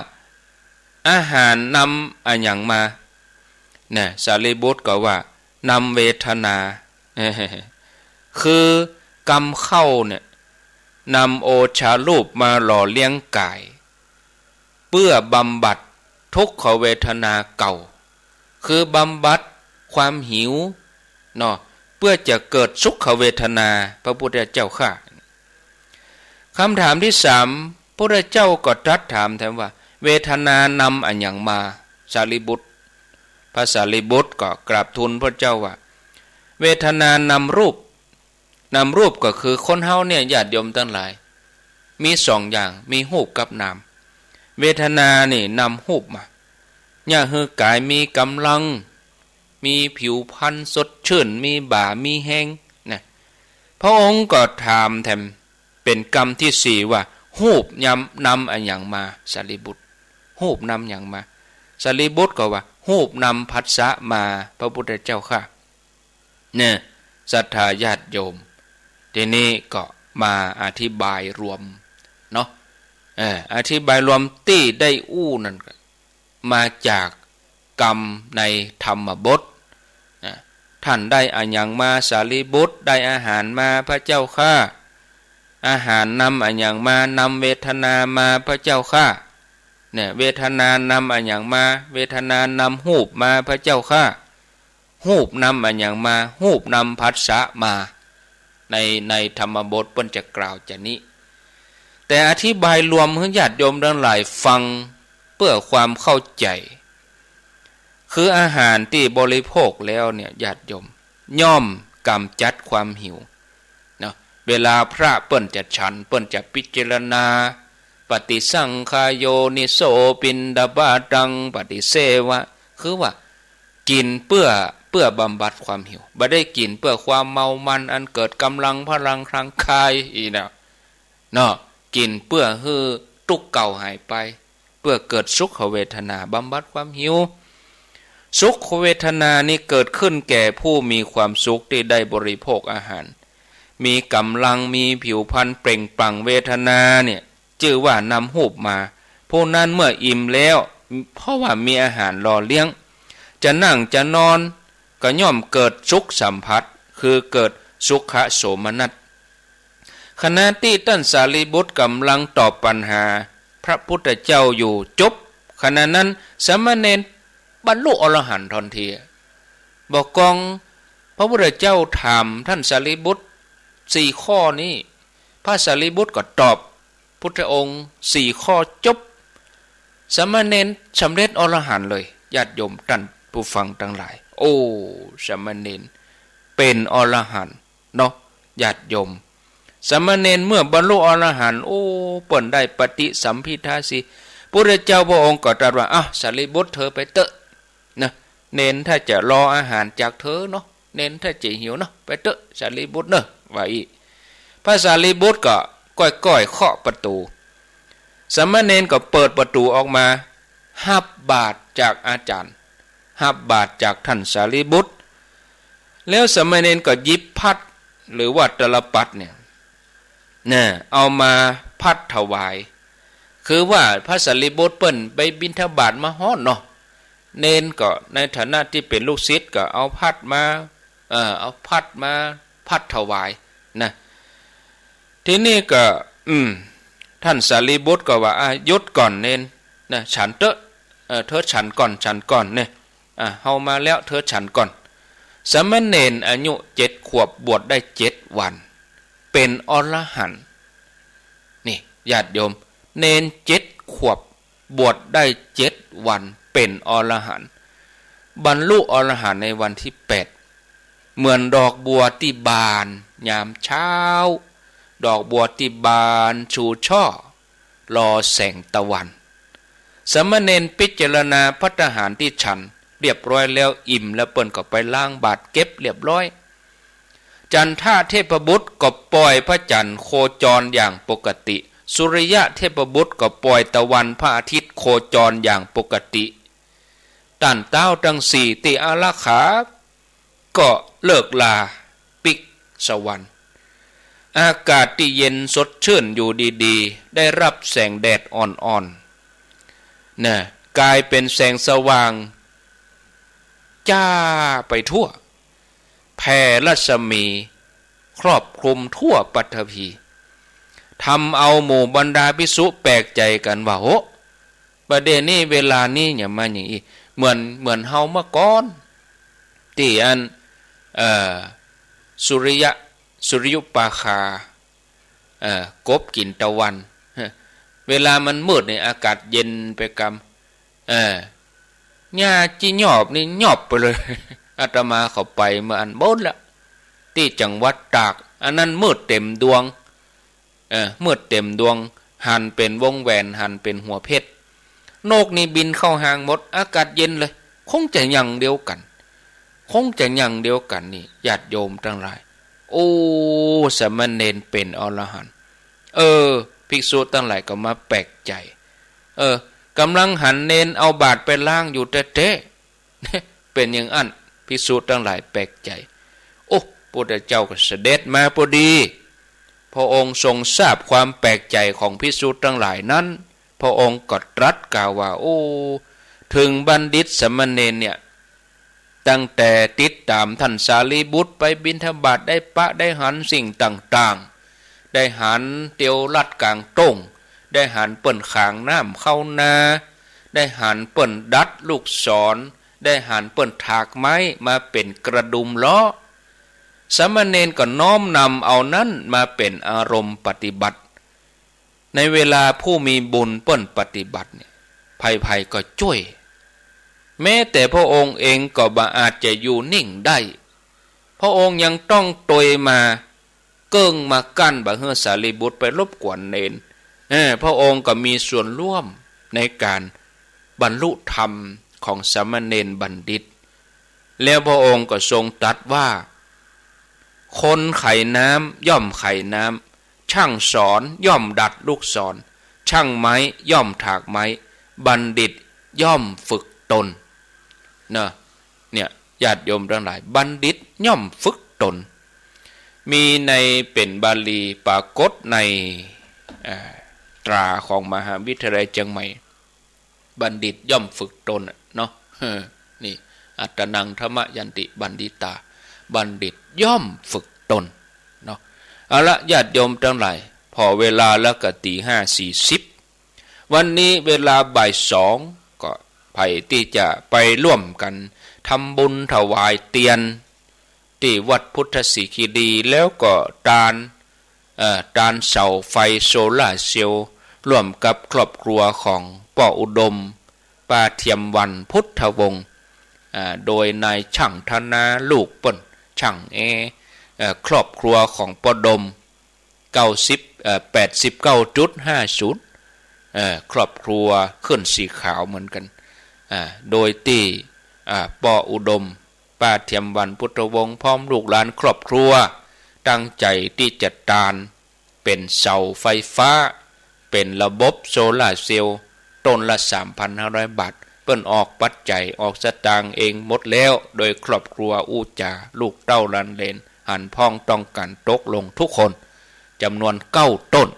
อาหารนำอะหยังมา นะ สารีบุตรก็ว่า นำเวทนา คือกำเข้าเนี่ย นำโอชาลูปมาหล่อเลี้ยงก๋าย เปื้อบำบัดทุกขเวทนาเก่า คือบำบัดความหิวเนาะ เปื้อจะเกิดสุขเวทนา พระพุทธเจ้าข้า กำถามที่สาม พุทธเจ้าก็ตรัสถามแถมว่า เวทนานำอะหยังมา สารีบุตร พระสารีบุตรก็กราบทูลพระเจ้าว่า เวทนานำรูป นำรูปก็คือคนเฮาเนี่ย ญาติโยมตังหลาย มีสองอย่าง มีฮูปกับนาม เวทนานี่นำฮูปมา เยียะหื้อก๋ายมีก๋ำลัง มีผิวพรรณสดชื่น มีบ่า มีแฮง นะ พระองค์ก็ถามแถมเป๋นกำที่สี่ว่า ฮูปยำ นำอะหยังมา สารีบุตร ฮูปนำหยังมา สารีบุตรก็ว่า ฮูปนำผัสสะมา พระพุทธเจ้าข้า เนี่ย ศรัทธาญาติโยม ทีนี้ก็มาอธิบายรวมเนาะ เออ อธิบายรวมตี้ได้อู้นั่นก็มาจากกำในธรรมบทนะ ต้านได้อะหยังมา สารีบุตร ได้อาหารมา พระเจ้าข้า อาหารนำอะหยังมา นำเวทนามา พระเจ้าข้า เนี่ย เวทนานำอะหยังมา เวทนานำฮูปมา พระเจ้าข้า ฮูปนำอะหยังมา ฮูปนำผัสสะมา ใน ในธรรมบทเปิ้นจะกล่าวจานี้ แต่อธิบายรวมหื้อญาติโยมตังหลายฟังเปื้อความเข้าใจ๋ คืออาหารตี้บริโภคแล้วเนี่ย ญาติโยม ย่อมก๋ำจัดความหิวเนาะ เวลาพระเปิ้นจะฉัน เปิ้นจะพิจารณา ปฏิสังขายโยนิโส ปิณฑปาตังปฏิเสวะ คือว่า กิ๋นเปื้อ เปื้อบำบัดความหิว บ่ได้กิ๋นเปื้อความเมามันอันเกิดก๋ำลังพลังตางกายอี้นะ เนาะ กิ๋นเปื้อหื้อตุ๊กข์เก่าหายไป เปื้อเกิดสุขเวทนา บำบัดความหิว สุขเวทนานี้เกิดขึ้นแก่ผู้มีความสุขตี้ได้บริโภคอาหาร มีก๋ำลัง มีผิวพรรณเปล่งปลั่ง เวทนาเนี่ย จื้อว่านำฮูปมา ผู้นั้นเมื่ออิ่มแล้ว เพราะว่ามีอาหารหล่อเลี้ยง จะนั่งจะนอนก็ย่อมเกิดสุขสัมผัส คือเกิดสุขโสมนัส ขณะตี้ต้านสารีบุตรก่ำลังตอบปัญหาพระพุทธเจ้าอยู่จุ๊บ ขณะนั้นสามเณรบรรลุอรหันต์ทันที บ่ากองพระพุทธเจ้าถามต้านสารีบุตรสี่ข้อนี้ พระสารีบุตรก็ตอบพุทธองค์สี่ข้อจุ๊บ สามเณรสำเร็จอรหันต์เลย ญาติโยมต้านผู้ฟังตังหลาย โอ้ สามเณรเป๋นอรหันต์ เนาะ ญาติโยม สามเณรเมื่อบรรลุอรหันต์ โอ้ เปิ้นได้ปฏิสัมภิทาสี่ พุทธเจ้าพระองค์ก็ตรัสว่า อ้าว สารีบุตรเธอไปเต๊อะ นะ เณรถ้าจะรออาหารจากเธอเนาะ เณรถ้าจะหิวเนาะ ไปเต๊อะ สารีบุตรเน่อ ว่าอี้ พระสารีบุตรก็ก้อยๆ เคาะประตู๋ สามเณรก็เปิดประตู๋ออกมา ฮับบาตรจากอาจ๋ารย์ ฮับบาตรจากต้านสารีบุตร แล้วสามเณรก็หยิบพัด หรือว่าตาลปัตรเนี่ย น่ะ เอามาพัดถวาย คือว่าพระสารีบุตรเปิ้นไปบิณฑบาตมาฮอดเนาะ เณรก็ในฐานะตี้เป๋นลูกศิษย์ก็เอาพัดมา เอ่อ เอาพัดมาพัดถวายนะ ทีนี้ก็ อืม ต้านสารีบุตรก็ว่า อ่ะ หยุดก่อนเณร นะ ฉันเต๊อะ เออ เธอฉันก่อน ฉันก่อนเนี่ย อ่ะ เฮามาแล้ว เธอฉันก่อน สามเณรอายุเจ็ดขวบบวชได้เจ็ดวัน เป๋นอรหันต์ นี่ ญาติโยม เณรเจ็ดขวบบวชได้เจ็ดวัน เป๋นอรหันต์ บรรลุอรหันต์ในวันตี้แปด เหมือนดอกบัวตี้บานยามเช้า ดอกบัวตี้บานชูช่อ รอแสงตะวัน สามเณรพิจารณาภัตตาหารตี้ฉันเรียบร้อยแล้ว อิ่มแล้ว เปิ้นก็ไปล้างบาตรเก็บเรียบร้อย จันทะเทพบุตรก็ปล่อยพระจันทร์โคจรอย่างปกติ สุริยะเทพบุตรก็ปล่อยตะวันพระอาทิตย์โคจรอย่างปกติ ต้านต๊าวตังสี่ตี้อารักขา ก็เลิกลาปิ๊กสวรรค์ อากาศตี้เย็นสดชื่นอยู่ดีๆ ได้ฮับแสงแดดอ่อนๆ น่ะ ก๋ายเป๋นแสงสว่างจ้าไปทั่ว แผ่รัศมีครอบคลุมทั่วปฐพี ทำเอาหมู่บรรดาภิกษุแปลกใจ๋กั๋นว่า โห บ่าเดี่ยวนี้เวลานี้หยังมาอย่างอี้ เหมือน เหมือนเฮาเมื่อก่อน ตี้อัน เอ่อ สุริยะ สุริยุปราคา เอ่อ กบกิ๋นตะวัน เวลามันมืดนี่อากาศเย็นไปกำ เออ หญ้าตี้หยอบนี่หยอบไปเลย อาตมาเข้าไปเมื่ออันโบ้นแล้ว ตี้จังหวัดตาก อันนั้นมืดเต็มดวง เออ มืดเต็มดวง หันเป๋นวงแหวน หันเป๋นหัวเพชร นกนี่บินเข้าฮางหมด อากาศเย็นเลย คงจะอย่างเดียวกั๋น คงจะอย่างเดียวกั๋นนี่ ญาติโยมตังหลาย โอ้ สามเณรเป๋นอรหันต์ เออ ภิกษุตังหลายก็มาแปลกใจ๋ เออ ก่ำลังหันเณรเอาบาตรไปล้างอยู่แต๊ๆ เป๋นอย่างอั้น ภิกษุตังหลายแปลกใจ๋ โอ้ พุทธเจ้าก็เสด็จมาพอดี พระองค์ทรงทราบความแปลกใจ๋ของภิกษุตังหลายนั้น พระองค์ก็ตรัสกล่าวว่า โอ้ เถิงบัณฑิตสามเณรเนี่ย ตั้งแต่ติดต๋ามต้านสารีบุตรไปบิณฑบาต ได้ปะได้หันสิ่งต่างๆ ได้หันเตียวลัดก๋างต้ง ได้หันเปิ้นขางน้ำเข้านา ได้หันเปิ้นดัดลูกศร ได้หันเปิ้นถากไม้มาเป๋นกระดุมเลาะ สามเณรก็น้อมนำเอานั้นมาเป๋นอารมณ์ปฏิบัติ ในเวลาผู้มีบุญเปิ้นปฏิบัติเนี่ย ใผๆ ก็จ้วย แม้แต่พระองค์เองก็บ่อาจจะอยู่นิ่งได้ พระองค์ยังต้องตวยมา เกิ่งมากั้นบ่หื้อสารีบุตรไปรบกวนเณร เออ พระองค์ก็มีส่วนร่วมในการบรรลุธรรมของสามเณรบัณฑิต แล้วพระองค์ก็ทรงตรัสว่า คนไขน้ำย่อมไขน้ำ ช่างสอนย่อมดัดลูกศร ช่างไม้ย่อมถากไม้ บัณฑิตย่อมฝึกตน เนอะ เนี่ย ญาติโยมตังหลาย บัณฑิตย่อมฝึกตน มีในเป๋นบาลีปรากฏใน เอ่อ ตราของมหาวิทยาลัยเชียงใหม่ บัณฑิตย่อมฝึกตนน่ะเนาะ เออ นี่ อัตตานัง ธรรมยันติ บัณฑิตา บัณฑิตย่อมฝึกตน เนาะ เอาละ ญาติโยมตังหลาย ผ่อเวลาแล้วก็ตีห้าสี่สิบ วันนี้เวลาบ่ายสอง ก็ใผตี้จะไปร่วมกั๋นทำบุญถวายเตียน ตี้วัดพุทธสิขิลี แล้วก็ตาน เอ่อ ตานเสาไฟโซลาร์เซลล์ร่วมกับครอบครัวของป้ออุดม ป้าเทียมวรรณ พุทธวงศ์ อ่า โดยนายช่างธนาลูกเปิ้น ช่างแอร์ เอ่อ ครอบครัวของป้ออุดม เก้าสิบ เอ่อ แปดสิบเก้าจุดห้าศูนย์ เอ่อ ครอบครัวขึ้นสีขาวเหมือนกั๋น อ่า โดยตี้ อ่า ป้ออุดม ป้าเทียมวรรณ พุทธวงศ์ พร้อมลูกหลานครอบครัว ตั้งใจ๋ตี้จะตานเป๋นเสาไฟฟ้า เป๋นระบบโซลาร์เซลล์ ต้นละสามพันห้าร้อยบาท เปิ้นออกปัจจัยออกสตางค์เองหมดแล้ว โดยครอบครัวอู้จ๋าลูกเต้าหลานเหลน หันพ้องต้องกั๋นตกลงทุกคน จ๋ำนวนเก้าต้น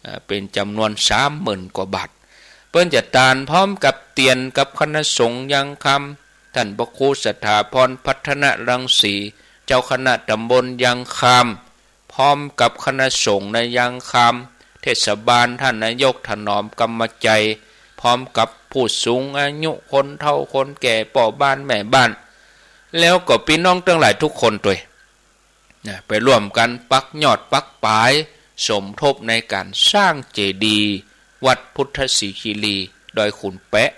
เอ่อ เป๋นจ๋ำนวนสามหมื่นกว่าบาท เปิ้นจะตานพร้อมกับเตียนกับคณะสงฆ์ยังคำ ท่านพระครูสถาพร พัฒนรังสี เจ้าคณะตำบลยังคำ พร้อมกับคณะสงฆ์ในยังคำ เทศบาล ท่านนายกถนอมกำมะไจ พร้อมกับผู้สูงอายุ คนเฒ่าคนแก่ ป้อบ้านแม่บ้าน แล้วก็ปี้น้องตังหลายทุกคนตวย นะ ไปร่วมกั๋นปักยอดปักปาย สมทบในก๋านสร้างเจดีย์วัดพุทธสิขิลี ดอยขุนแปะ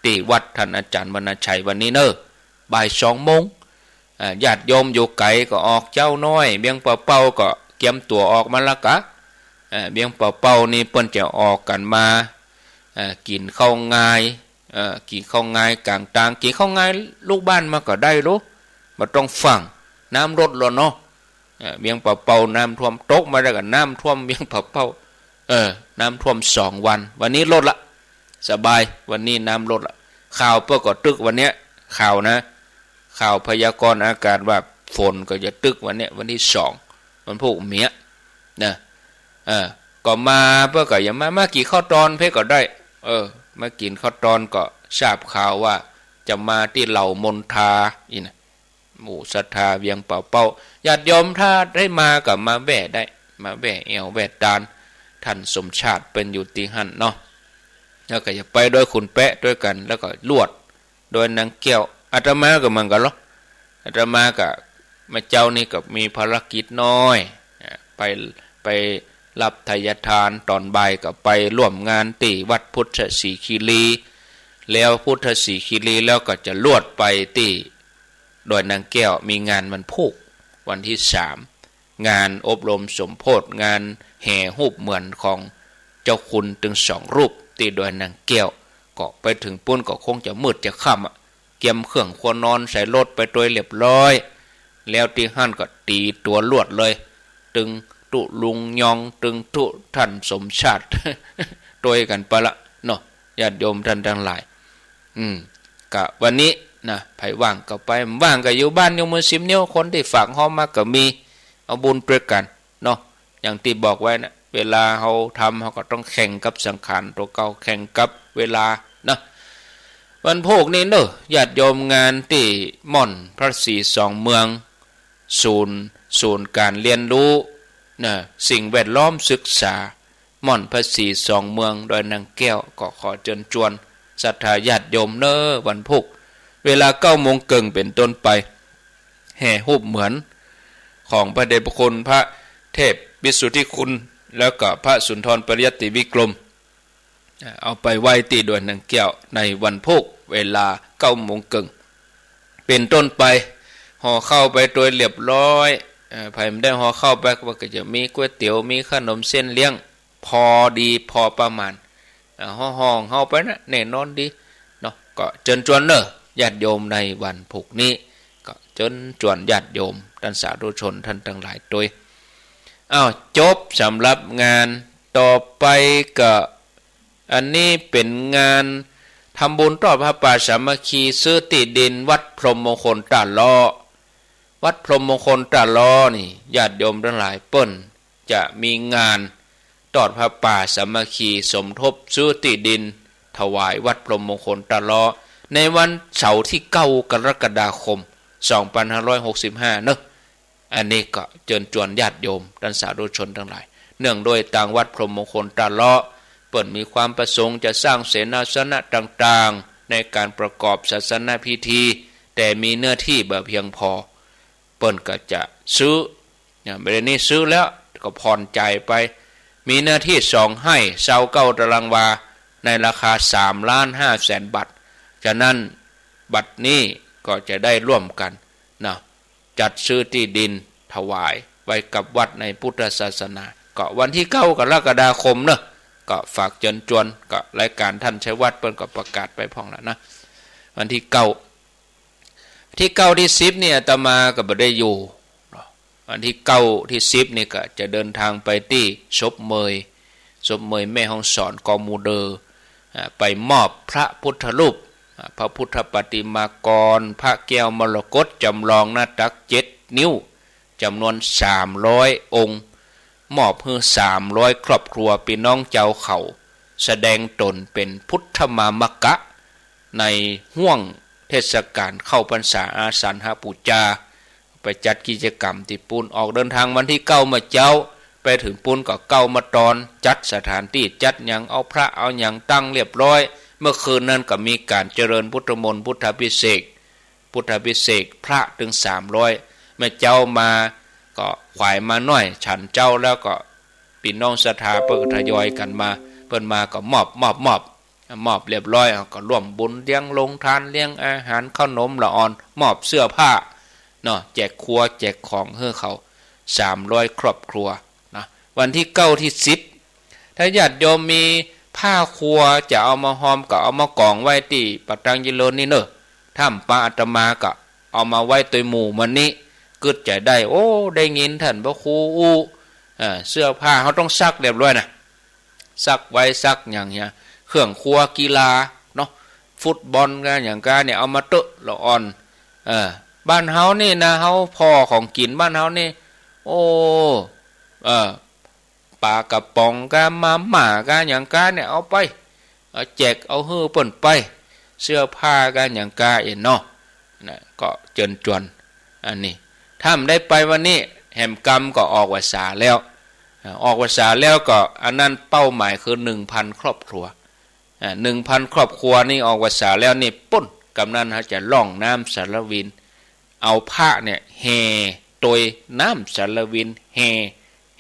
ตี้วัดท่านอาจ๋ารย์วรรณชัยวันนี้เน่อ บ่ายสองโมง อ่า ญาติโยมอยู่ไก๋ก็ออกเจ๊าน้อย เวียงป่าเป้าก็เกียมตั๋วออกมาละกะ อ่า เวียงป่าเป้านี่เปิ้นจะออกกั๋นมา อ่า กิ๋นข้าวงาย เอ่อ กิ๋นข้าวงายก๋างตาง กิ๋นข้าวงายลูกบ้านมาก็ได้ลูก บ่ต้องฟั่ง น้ำลดแล้วเนาะ เอ่อ เวียงป่าเป้าน้ำท่วม ตกมาแล้วก็น้ำท่วมเวียงป่าเป้า เออ น้ำท่วมสองวัน วันนี้ลดละ สบาย วันนี้น้ำลดละ ข่าวเปิ้นก็ตึกวันเนี้ย ข่าวนะ ข่าวพยากรณ์อากาศว่าฝนก็จะตึกวันเนี้ย วันที่สอง วันพูกเมี้ย นะ เออ ก็มาเปิ้นก็อย่ามา มากิ๋นข้าวตอนเพ่ก็ได้ เออ มากิ๋นข้าวตอนก็ทราบข่าวว่าจะมาตี้เหล่ามณฑาอี้นะ หมู่ศรัทธาเวียงป่าเป้า ญาติโยมถ้าได้มาก็มาแว่ได้ มาแว่แอ่วแว่ตาน ท่านสมชาติเปิ้นอยู่ตี้หั้นเนาะ แล้วก็จะไปดอยขุนแปะตวยกั๋น แล้วก็ลวด ดอยนางแก้ว อาตมาก็เหมือนกั๋นลอ อาตมาก็เมื่อเจ๊านี้ก็มีภารกิจน้อย อ่า ไป ไปรับไทยทาน ต๋อนบ่ายก็ไปร่วมงานตี้วัดพุทธสิขิลี แล้วพุทธสิขิลีแล้วก็จะลวดไปตี้ดอยนางแก้ว มีงานวันพูก วันที่สาม งานอบรมสมโภช งานแห่ฮูปเหมือนของเจ้าคุณตึงสองรูปตี้ดอยนางแก้ว ก็ไปเถิงปู๊นก็คงจะมืดจะค่ำอะ เกียมเครื่องครัวนอนใส่รถไปตวยเรียบร้อย แล้วตี้หั้นก็ตี๋ตั๋วลวดเลย ตึงตุ๊ลุงยอง ตึงตุ๊ท่านสมชาติ ตวยกั๋นไปละเนาะ ญาติโยมท่านตังหลาย อืม ก็วันนี้นะ ใผว่างก็ไป บ่ว่างก็อยู่บ้านยกมือสิบนิ้ว คนตี้ฝากฮ้อมมาก็มี เอาบุญตวยกั๋นเนาะ อย่างตี้บอกไว้นะ เวลาเฮาทำ เฮาก็ต้องแข่งกับสังขารตั๋วเก่า แข่งกับเวลานะ วันพูกนี้เน่อ ญาติโยม งานตี้ม่อนพระศรีสองเมือง ศูนย์ ศูนย์ก๋านเฮียนฮู้นะ สิ่งแวดล้อมศึกษา ม่อนพระศรีสองเมืองดอยนางแก้ว ก็ขอเจิญจวนศรัทธาญาติโยมเน้อ วันพูก เวลาเก้าโมงเกิ่งเป๋นต้นไป แห่ฮูปเหมือนของพระเดชพระคุณพระเทพวิสุทธิคุณ แล้วก็พระสุนทรปริยัติวิกรม เอาไปไว้ตี้ดอยนางแก้วในวันพูก เวลาเก้าโมงเกิ่งเป๋นต้นไป ห่อข้าวไปโดยเรียบร้อย เอ่อ ใผบ่ได้ห่อข้าวไปก็จะมีก๋วยเตี๋ยว มีขนมเส้นเลี้ยง พอดีพอประมาณ อ่า ห้องๆ เฮาไปนะ แน่นอนดีเนาะ ก็เจิญจวนเน้อ ญาติโยมในวันพูกนี้ ก็เจิญจวนญาติโยม ต้านสาธุชนต้านตังหลายตวย อ้าว จบสำหรับงาน ต่อไปก็ อันนี้เป๋นงานทำบุญตอดผ้าป่าสามัคคี ซื้อตี้ดินวัดพรหมมงคลต้าเลาะ วัดพรหมมงคลต้าเลาะนี่ ญาติโยมตังหลายเปิ้นจะมีงาน ตอดผ้าป่าสามัคคีสมทบซื้อตี้ดินถวายวัดพรหมมงคลต้าเลาะ ในวันเสาร์ตี้เก้ากรกฎาคม สองพันห้าร้อยหกสิบห้า เนาะ อันนี้ก็เจิญจวนญาติโยมต้านสาธุชนตังหลาย เนื่องด้วยตางวัดพรหมมงคลต้าเลาะ เปิ้นมีความประสงค์จะสร้างเสนาสนะต่างๆ ในการประกอบศาสนพิธี แต่มีเนื้อตี้บ่เพียงพอ เปิ้นก็จะซื้อ เนี่ย บ่าเดี่ยวนี้ซื้อแล้วก็ผ่อนจ่ายไป มีเนื้อตี้สองไฮ่ ซาวเก้าตารางวา ในราคาสามล้านห้าแสนบาท ฉะนั้นบัดนี้ก็จะได้ร่วมกั๋นเนาะ จัดซื้อตี้ดินถวายไว้กับวัดในพุทธศาสนา ก็วันตี้เก้ากรกฎาคมเนาะ ก็ฝากเจิญจวน ก็รายก๋านต้านชัยวัฒน์เปิ้นก็ประกาศไปพ่องแล้วนะ วันตี้เก้า ตี้เก้าตี้สิบนี่อาตมาก็บ่ได้อยู่เนาะ วันตี้เก้าตี้สิบนี่ก็จะเดินทางไปตี้ศพเมย ศพเมยแม่ฮ่องสอน กอมูเดอ อ่า ไปมอบพระพุทธรูป อ่า พระพุทธปฏิมากร พระแก้วมรกตจ๋ำลองหน้าตักเจ็ดนิ้ว จ๋ำนวนสามร้อยองค์ มอบหื้อสามร้อยครอบครัวปี้น้องจาวเขา แสดงต๋นเป๋นพุทธมามกะ ในฮ่วงเทศกาลเข้าพรรษาอาสาฬหปู๋จา ไปจัดกิจกรรมตี้ปู๊น ออกเดินทางวันตี้เก้าเมื่อเจ๊า ไปเถิงปู๊นก็เก้าเมื่อตอน จัดสถานตี้จัดหยัง เอาพระเอาหยังตั้งเรียบร้อย เมื่อคืนนั้นก็มีก๋านเจริญพุทธมนต์พุทธาภิเษก พุทธาภิเษกพระเถิงสามร้อย เมื่อเจ๊ามาก็ขวายมาน้อย ฉันเจ๊าแล้วก็ปี้น้องศรัทธาเปิ้นก็ทยอยกั๋นมา เปิ้นมาก็มอบ มอบ มอบ มอบเรียบร้อย เอาก็ร่วมบุญเลี้ยงโฮงตาน เลี้ยงอาหาร เข้าหนมละอ่อน มอบเสื้อผ้าเนาะ แจกครัวแจกของหื้อเขาสามร้อยครอบครัวนะ วันตี้เก้าตี้สิบ ถ้าญาติโยมมีผ้าครัวจะเอามาฮอมก็เอามากองไว้ตี้ป่าตังยีเลินนี่เนาะ ถ้าบ่ปะอาตมาก็เอามาไว้ตวยหมู่มันนี้ กึ๊ดใจ๋ได้ โอ้ ได้ยินต้านพระครูอู้ เอ่อ เสื้อผ้าเฮาต้องซักเรียบร้อยนะ ซักไว้ซักหยังเหีย เครื่องครัวกีฬาเนาะ ฟุตบอลกาหยังกาเนี่ย เอามาเต๊อะละอ่อน เออ บ้านเฮานี่นะ เฮาผ่อของกิ๋นบ้านเฮานี่ โอ้ เออ ป๋ากระป๋องกา มาม่ากาหยังกาเนี่ย เอาไป เอาแจก เอาหื้อเปิ้นไป เสื้อผ้ากาหยังกาเอ็นเนาะ นะ ก็เจิญจวน อันนี้ ถ้าบ่ได้ไปวันนี้ แหมกำก็ออกพรรษาแล้ว อ่า ออกพรรษาแล้วก็ อันนั้นเป้าหมายคือหนึ่งพันครอบครัว อ่า หนึ่งพันครอบครัวนี่ออกพรรษาแล้วนี่ปู๊น กำนั้นเฮาจะล่องน้ำสารวิน เอาพระเนี่ยแห่ตวยน้ำสารวิน แห่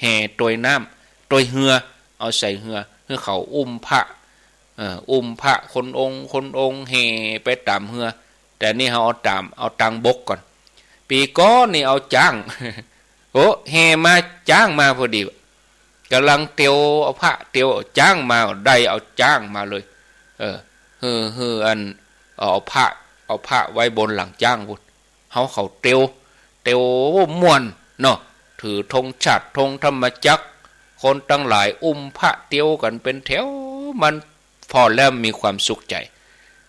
แห่ตวยน้ำ ตวยเฮือ เอาใส่เฮือ หื้อเขาอุ้มพระ เอ่อ อุ้มพระคนองค์ คนองค์แห่ไปต๋ามเฮือ แต่นี่เฮาเอาต๋าม เอาตางบกก่อน ปี๋ก่อนนี่เอาจ๊าง โอ้ แห่มาจ๊างมาพอดี ก่ำลังเตียวเอาพระ เตียวเอาจ๊างมา ได้เอาจ๊างมาเลย เออ หื้อ หื้ออัน เอาพระ เอาพระไว้บนหลังจ๊างปู๊น เฮาเขาเตียว เตียวม่วนเนาะ ถือธงชาติ ธงธรรมจักร คนตังหลายอุ้มพระเตียวกั๋นเป๋นแถว มันผ่อแล้วมีความสุขใจ๋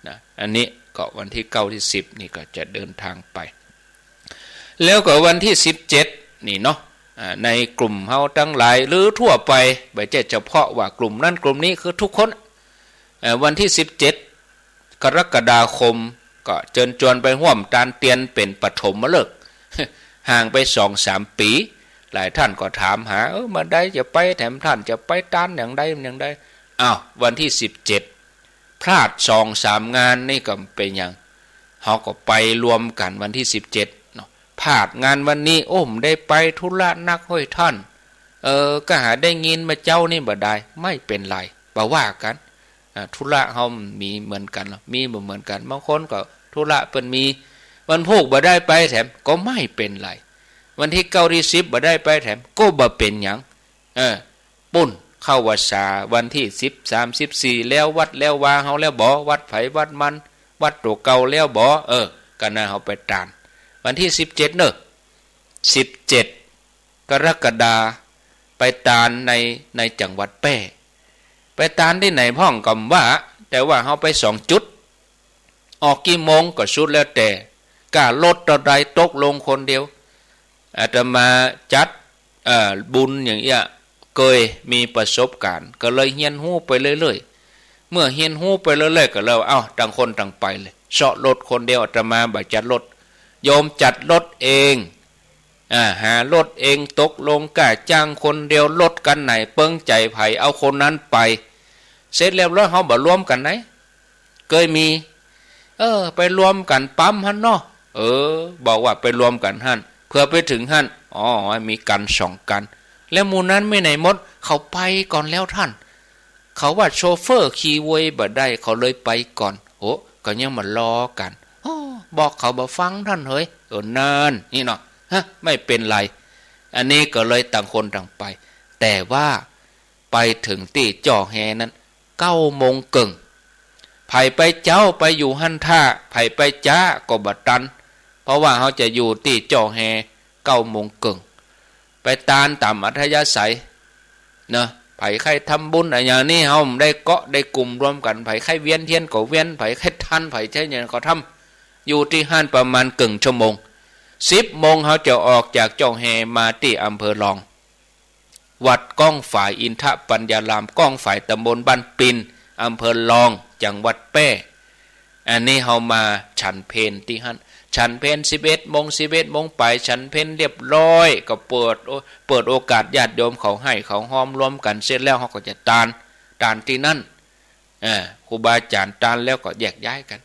นะ อันนี้ก็วันตี้เก้าตี้สิบนี่ก็จะเดินทางไป แล้วก็วันตี้สิบเจ็ดนี่เนาะ อ่า ในกลุ่มเฮาตังหลายหรือทั่วไป บ่ใจ้เฉพาะว่ากลุ่มนั้นกลุ่มนี้ คือทุกคน เอ่อ วันตี้สิบเจ็ดกรกฎาคม ก็เจิญจวนไปฮ่วมตานเตียนเป๋นปฐมฤกษ์ ห่างไปสองสามปี๋ หลายต้านก็ถามหา เออ บ่าใดจะไปแถม ต้านจะไปตานอย่างใดอย่างใด อ้าว วันตี้สิบเจ็ด พลาดสองสามงานนี่ก็บ่เป๋นหยัง เฮาก็ไปรวมกั๋นวันตี้สิบเจ็ดเนาะ พลาดงานวันนี้ โอ้ บ่ได้ไป ธุระนัก โฮ้ยต้าน เออ ก็หาได้ยินมาเจ๊านี่บ่าใด บ่เป๋นไร บ่ว่ากั๋น อ่า ธุระเฮามีเหมือนกั๋นเหรอ มีบ่เหมือนกั๋น บางคนก็ธุระเปิ้นมี วันพูกบ่ได้ไปแถม ก็บ่เป๋นไร วันตี้เก้าตี้สิบบ่ได้ไปแถม ก็บ่เป๋นหยัง เออ ปุ้น เข้าวัสสา วันตี้สิบสาม สิบสี่ แล้ววัดแล้ววาเฮาแล้วบ่ วัดไผวัดมัน วัดตั๋วเก่าแล้วบ่ เออ ก็นั้นเฮาไปตาน วันตี้สิบเจ็ดเนาะ สิบเจ็ด กรกฎา ไปตานใน ในจังหวัดแป้ ไปตานตี้ไหนพ่องก็บ่ว่า แต่ว่าเฮาไปสองจุด ออกกี่โมงก็สุดแล้วแต่ ก้ารถเต้าใด ตกลงคนเดียว อาตมาจัด เอ่อ บุญอย่างเอี้ย เกยมีประสบการณ์ ก็เลยเฮียนฮู้ไปเรื่อยๆ เมื่อเฮียนฮู้ไปเรื่อยๆ ก็เลยว่า เอ้า ต่างคนต่างไปเลย เซาะรถคนเดียว อาตมาบ่จัดรถ โยมจัดรถเอง อ่า หารถเอง ตกลงก้าจ้างคนเดียว รถคันไหนเปิ้งใจ๋ใผ เอาคนนั้นไป เสร็จเรียบร้อย เฮาบ่รวมกั๋นไหน เกยมี เออ ไปรวมกั๋นปั๊มหั้นเนาะ เออ บอกว่าไปรวมกั๋นหั้น เผื่อไปเถิงหั้น อ๋อ มีกั๋นสองคัน แล้วหมู่นั้นไปไหนหมด เขาไปก่อนแล้วต้าน เขาว่าโชเฟอร์ขี่โวยบ่ได้ เขาเลยไปก่อน โอ้ ก็ยังมารอกั๋น โอ้ บอกเขาบ่ฟังต้านเหย เออ นั่น นี่เนาะ ฮะ บ่เป๋นไร อันนี้ก็เลยต่างคนต่างไป แต่ว่าไปเถิงตี้เจาะแฮนั้น เก้าโมงเกิ่ง ใผไปเจ๊าไปอยู่หั้นท่า ใผไปจ๊าก็บ่ตัน เพราะว่าเฮาจะอยู่ตี้เจาะแฮ เก้าโมงเกิ่ง ไปตานต๋ามอัธยาศัยเนาะ ใผใค่ทำบุญอะหยังนี่ เฮาได้เกาะได้กุ่มรวมกั๋น ใผใค่เวียนเตียนก็เวียน ใผใค่ทาน ใผใค่หยังก็ทำ อยู่ตี้หั้นประมาณเกิ่งชั่วโมง สิบโมงเฮาจะออกจากเจาะแฮมาตี้อำเภอลอง วัดก้องฝาย อินทปัญญาราม ก้องฝาย ตำบลบ้านปิน อำเภอลอง จังหวัดแป้ อันนี้เฮามาฉันเพลตี้หั้น ฉันเพลสิบเอ็ดโมง สิบเอ็ดโมงปาย ฉันเพลเรียบร้อย ก็เปิดโอ- เปิดโอกาสญาติโยมเขาไห้เขาฮอมรวมกั๋น เสร็จแล้วเฮาก็จะตาน ตานตี้นั้น อ่า ครูบาอาจ๋ารย์ตานแล้วก็แยกย้ายกั๋น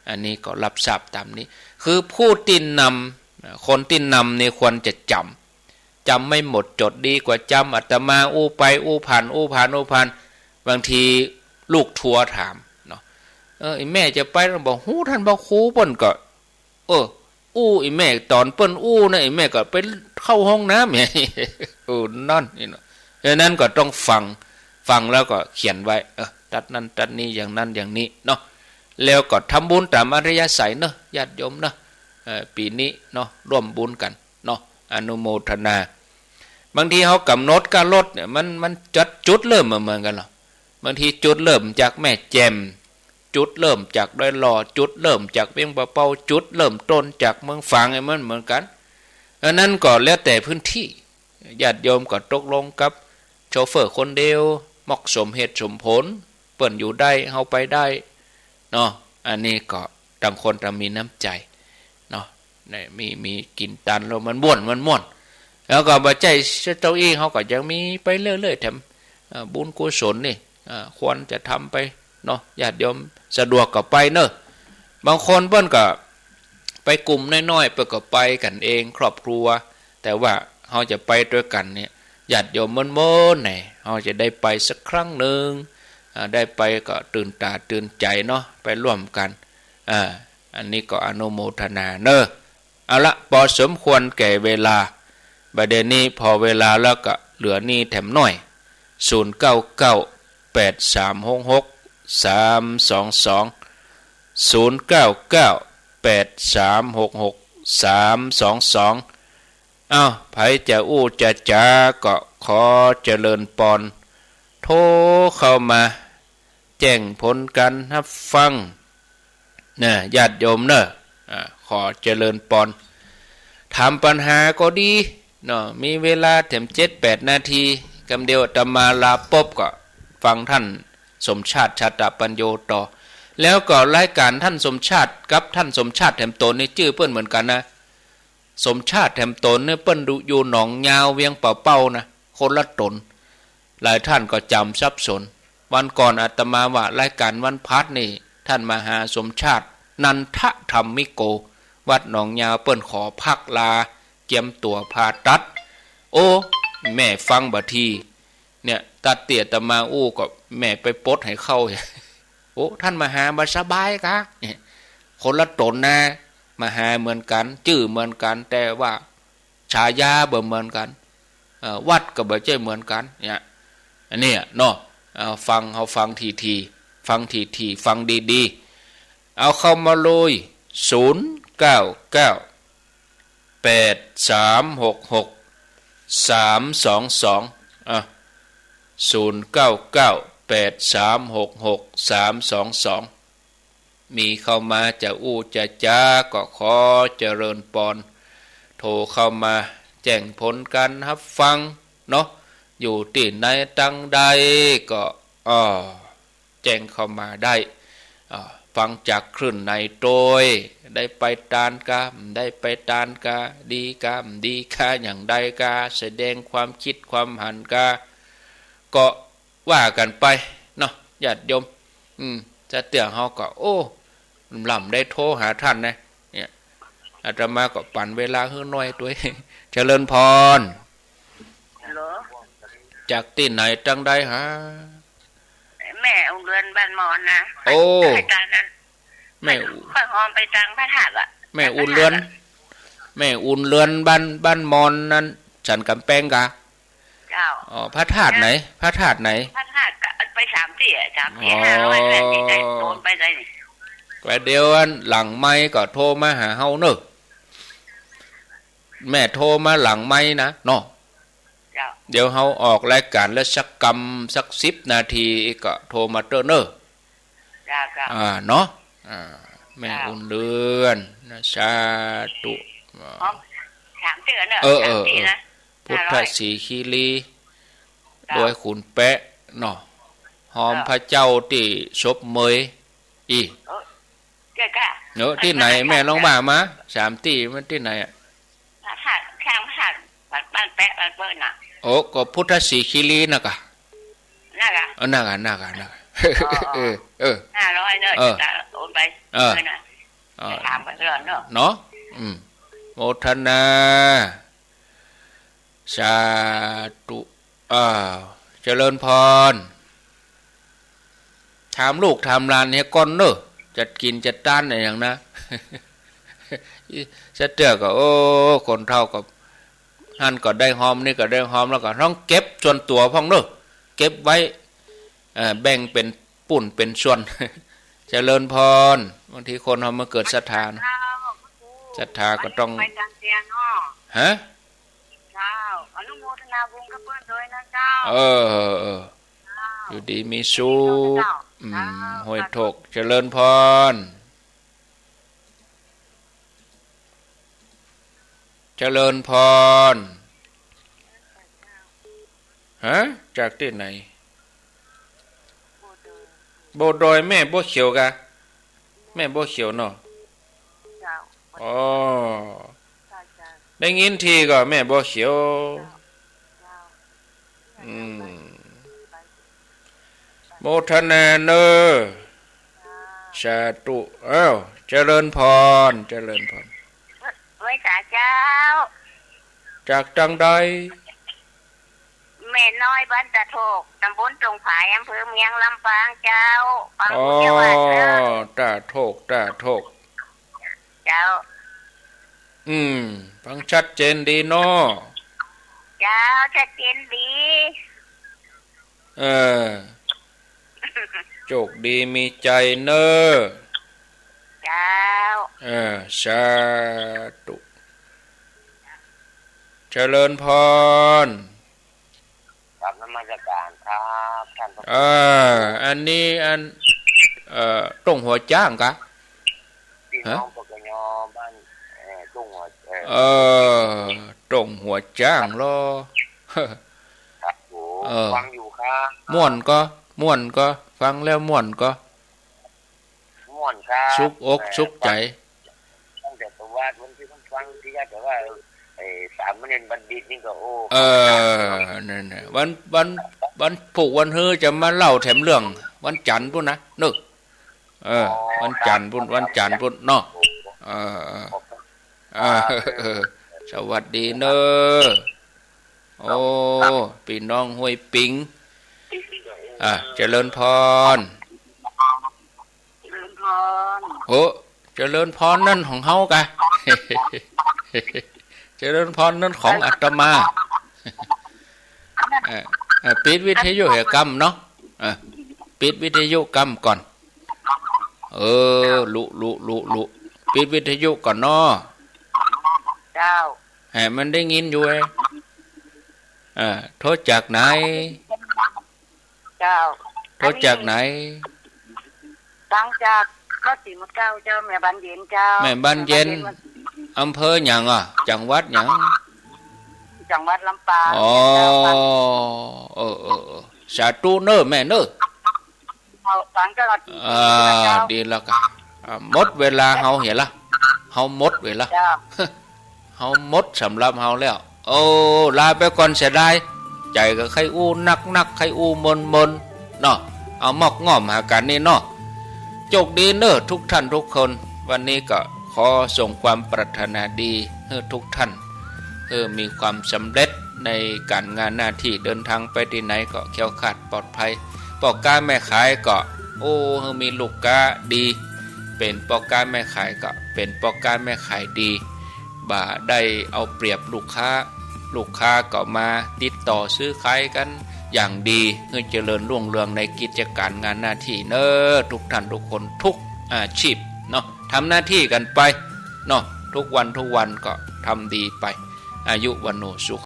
อันนี้ก็รับทราบต๋ามนี้ คือผู้ตี้นำ คนตี้นำนี่ควรจะจ๋ำ จ๋ำไม่หมดจด ดีกว่าจ๋ำ อาตมาอู้ไปอู้ผ่าน อู้ผ่าน อู้ผ่าน บางทีลูกทัวร์ถามเนาะ เออ ไอ้แม่จะไป บ่ฮู้ ต้านพระครูเปิ้นก็ เออ อู้ ไอ้แม่ต๋อนเปิ้นอู้นะ ไอ้แม่ก็ไปเข้าห้องน้ำ เออ นั่นนี่เนาะ ฉะนั้นก็ต้องฟัง ฟังแล้วก็เขียนไว้ เออ ตั๊ดนั้นตั๊ดนี้ อย่างนั้นอย่างนี้เนาะ แล้วก็ทำบุญต๋ามอัธยาศัยเนาะ ญาติโยมเนาะ เออ ปี๋นี้เนาะ ร่วมบุญกั๋นเนาะ อนุโมทนา บางทีเฮากำหนดก้ารถเนี่ย มัน มันจัดจุดเริ่มบ่เหมือนกั๋นหรอก บางทีจุดเริ่มจากแม่แจ่ม จุดเริ่มจากดอยหล่อ จุดเริ่มจากเวียงป่าเป้า จุดเริ่มต้นจากเมืองฝาง ไอ้มันเหมือนกั๋น อันนั้นก็แล้วแต่พื้นตี้ ญาติโยมก็ตกลงกับโชเฟอร์คนเดียว เหมาะสมเหตุสมผล เปิ้นอยู่ได้ เฮาไปได้เนาะ อันนี้ก็ต่างคนต่างมีน้ำใจ๋เนาะ นี่ มี มีกิ๋นตานแล้วมันม่วน มันม่วน แล้วก็บ่ใจ้เจ้าอี้ เฮาก็ยังมีไปเรื่อยๆ แถม เอ่อ บุญกุศลนี่ เอ่อ ควรจะทำไปเนาะ ญาติโยมสะดวกก็ไปเนาะ บางคนเปิ้นก็ไปกลุ่มน้อยๆ เปิ้นก็ไปกั๋นเองครอบครัว แต่ว่าเฮาจะไปตวยกั๋นเนี่ย ญาติโยมเมินๆ ไหน เฮาจะได้ไปสักครั้งนึ่ง อ่า ได้ไปก็ตื่นต๋าตื่นใจ๋เนาะ ไปร่วมกั๋น อ่า อันนี้ก็อนุโมทนาเนาะ เอาละ ปอสมควรแก่เวลา บ่าเดี่ยวนี้ผ่อเวลาแล้วก็เหลือนี่แถมหน้อย ศูนย์เก้าเก้า แปดสามหกหก สามสองสอง ศูนย์เก้าเก้า แปดสามหกหก สามสองสอง อ้าว ใผจะอู้จะจ๋าก็ขอเจริญปอน โทรเข้ามา แจ้งผลก๋านฮับฟัง นะ ญาติโยมเนาะ อ่า ขอเจริญปอน ถามปัญหาก็ดีเนาะ มีเวลาแถมเจ็ดแปดนาที กำเดียวอาตมาลาปบก็ฟังต้านสมชาติ ชาตปัญโญ ต่อ แล้วก็รายก๋านต้านสมชาติกับต้านสมชาติแถมตนนี่จื้อเปิ้นเหมือนกั๋นนะ สมชาติแถมต๋นเนี่ยเปิ้นอยู่หนองยาวเวียงป่าเป้านะ คนละต๋น หลายท่านก็จ๋ำสับสน วันก่อนอาตมาว่ารายก๋านวันพฤหัสนี่ ท่านมหาสมชาติ นันทธรรมิโก วัดหนองยาวเปิ้นขอพักลา เกียมตั๋วผ่าตัด โอ้ แม่ฟังบ่าที เนี่ย ตั๊ดเตี้ยอาตมาอู้ก็แม่ไปปลดหื้อเข้า โอ้ ท่านมหาบ่สบายกา เนี่ย คนละต๋นนะ มหาเหมือนกั๋น จื้อเหมือนกั๋น แต่ว่าฉายาบ่เหมือนกั๋น เอ่อ วัดก็บ่ใจ้เหมือนกั๋น เนี่ย อันเนี้ยเนาะ เอ่อ ฟัง เฮาฟังถี่ๆ ฟังถี่ๆ ฟังดีๆ เอาเข้ามาเลย ศูนย์เก้าเก้า แปดสามหกหก สามสองสอง อ่ะ ศูนย์เก้าเก้า แปดสามหกหก สามสองสอง มีเข้ามาจะอู้จะจ๋า ก็ขอเจริญปอน โทรเข้ามาแจ้งผลก๋านฮับฟังเนาะ อยู่ตี้ไหนตังใดก็ อ้อ แจ้งเข้ามาได้ อ่า ฟังจากคลื่นไหนโตย ได้ไปตานกา ได้ไปตานกา ดีกา ดีกา อย่างใดกา แสดงความคิดความหันกา ก็ว่ากั๋นไปเนาะ ญาติโยม อืม จะเตื้อเฮาก็ โอ้ ลำได้โทรหาท่านนะ เนี่ย อาตมาก็ปั๋นเวลาหื้อหน้อยตวย เจริญพร ฮัลโหล จากตี้ไหนตังใดฮะ แม่อุ่นเรือนบ้านมอนนะ โอ้ ไปตางนั้น แม่ ข้อยหอมไปตางพระธาตุอะ แม่อุ่นเรือน พระธาตุอะ แม่อุ่นเรือนบ้าน บ้านมอนนั้น สันก๋ำแปงกา เจ้า อ๋อ พระธาตุไหน พระธาตุไหน พระธาตุก็ไปสามตี้อะ สามตี้ อ๋อ ห้าร้อยแหละ นี่ได้โดนไปได้นี่ ก็เดี๋ยวอันหลังไมค์ก็โทรมาหาเฮาเนอะ แม่โทรมาหลังไมค์นะเนาะ เจ้า เดี๋ยวเฮาออกรายก๋านแล้วสักกำสักสิบนาทีก็โทรมาเต๊อะเนอะ เจ้า เจ้า อ่า เนาะ อ่า แม่ เจ้า อุ่นเรือนนะ สาธุ อ๋อ สามตี้เนอะ เออ สามตี้นะ เออ เออ พุทธศรีคีรี เจ้า ดอยขุนแปะเนาะ หอม เจ้า พระเจ้าตี้ศพเมย อี เออ เจ้าค่ะ เนอะ ตี้ไหน แม่ลองว่ามา สามตี้มันตี้ไหนอะ พระธาตุ ข้างพระธาตุ วัดบ้านแปะ บ้านเปิ้นน่ะ โอ้ ก็พุทธศรีคีรีน่ะกะ น่ะกะ เออ น่ะกะ น่ะกะ น่ะกะ อ๋อ เออ เออ ห้าร้อยเนอะ เออ จะโอนไป เออ เออ น่ะ เออ จะถามไปก่อนเนอะ เนาะ อืม โมทนา สาธุ อ้าว เจริญพร ถามลูกถามหลานเหียก่อนเนอะ จะกิ๋นจะตานอะหยังนะ จะเตื้อก็ โอ้ คนเฒ่าก็ หั้นก็ได้หอม นี่ก็ได้หอม แล้วก็ต้องเก็บส่วนตั๋วพ่องเนอะ เก็บไว้ เอ่อ แบ่งเป๋นปุ้นเป๋นส่วน เจริญพร บางทีคนเฮามาเกิดศรัทธานะ เจ้า ศรัทธาก็ต้อง ไปตางเตียงเนาะ ฮะ เจ้า อนุโมทนาบุญกับเปิ้นด้วยนะเจ้า เออ เออ เออ เจ้า อยู่ดีมีสุข เจ้า อืม เจ้า ห้วยโทก เจริญพร เจริญพร ฮะ จากตี้ไหน บัวดอย แม่บัวเขียวกะ แม่บัวเขียวเนาะ เจ้า อ๋อ เจ้า เจ้า ได้ยินทีก็แม่บัวเขียว เจ้า เจ้า อืม โมทนาเนอ สาธุ อ้าว เจริญพร เจริญพร ไหว้สาเจ้า จากตางใด แม่น้อยบ้านตาโทก ตำบลตงผาย อำเภอเมืองลำปางเจ้า ฟัง อ๋อ อยู่จังหวัดเนอะ ตาโทก ตาโทก เจ้า อืม ฟังชัดเจนดีเนาะ เจ้า ชัดเจนดี เออ โชคดีมีชัยเนอ เจ้า เออ สาธุ เจริญพร กราบนมัสการครับ ท่านพระครู เออ อันนี้อัน เอ่อ ต้งหัวจ๊างกะ พี่น้อง ฮะ ปกย บ้าน เอ่อ ต้งหัว เอ่อ เออ ต้งหัวจ๊างลอ ครับผม เออ ฟังอยู่ครับ ม่วนก่อ ม่วนก่อ ฟังแล้วม่วนก่อ ม่วนครับ สุขอก เอ่อ สุขใจ๋ ฟังตั้งแต่ตัว วันที่ผมฟังทีแรกแต่ว่า ไอ้สามเณรบัณฑิตนี่ก็ โอ้ เออ นั่นน่ะ วัน วัน วันพูกวันฮื้อจะมาเล่าแถมเรื่องวันจันทร์ปู้นนะ เนอะ เออ อ๋อ วันจันทร์ปู้น ครับ วันจันทร์ปู้นเนาะ โอ้ เออ เออ ครับ เออ เออ สวัสดีเนอะ โอ้ ครับ ปี้น้องห้วยปิง อ่ะ เจริญพร เจริญพร โอ้ เจริญพรนั่นของเฮากะ เจริญพรนั่นของอาตมา เออ เออ ปิดวิทยุเหียกำเนาะ เออ ปิดวิทยุกำก่อน เออ ลุ ลุ ลุ ลุ ปิดวิทยุก่อนเนาะ เจ้า ให้มันได้ยินอยู่เอ้ย เออ โทรจากไหน เจ้า โทรจากไหน อันนี้ฟังจากนครศรีธรรมราชเจ้า แม่บ้านเย็นเจ้า แม่บ้านเย็น แม่บ้านเย็น อำเภอหยังอ่ะ จังหวัดหยัง จังหวัดลำปาง อ๋อ เจ้า เออ เออ เออ สาธุเนอะแม่เนอะ เจ้า ฟังเจ้า อ่า เจ้า ดีแล้วกะ อ่า หมดเวลาเฮาเหียละ เฮาหมดเวลา เจ้า เฮาหมดสำหรับเฮาแล้ว โอ้ ลาไปก่อนเสียดาย ใจ๋ก็ใค่อู้นักๆ ใค่อู้มนๆ เนาะ เอามอบง่อมหากั๋นนี่เนาะ โจคดีเนอะทุกท่านทุกคน วันนี้ก็ขอส่งความปรารถนาดีหื้อทุกท่าน หื้อมีความสำเร็จในก๋านงานหน้าตี้ เดินทางไปตี้ไหนก็แคล้วคลาดปลอดภัย ป้อก๊าแม่ขายก็ โอ้ หื้อมีลูกก๊าดี เป๋นป้อก๊าแม่ขายก็เป๋นป้อก๊าแม่ขายดี บ่ได้เอาเปรียบลูกค้า ลูกค้าก็มาติดต่อซื้อขายกั๋นอย่างดี หื้อเจริญรุ่งเรืองในกิจก๋านงานหน้าตี้เนอะ ทุกท่านทุกคนทุกอาชีพเนาะ ทำหน้าตี้กั๋นไปเนาะ ทุกวันทุกวันก็ทำดีไป อายุวัณโณสุ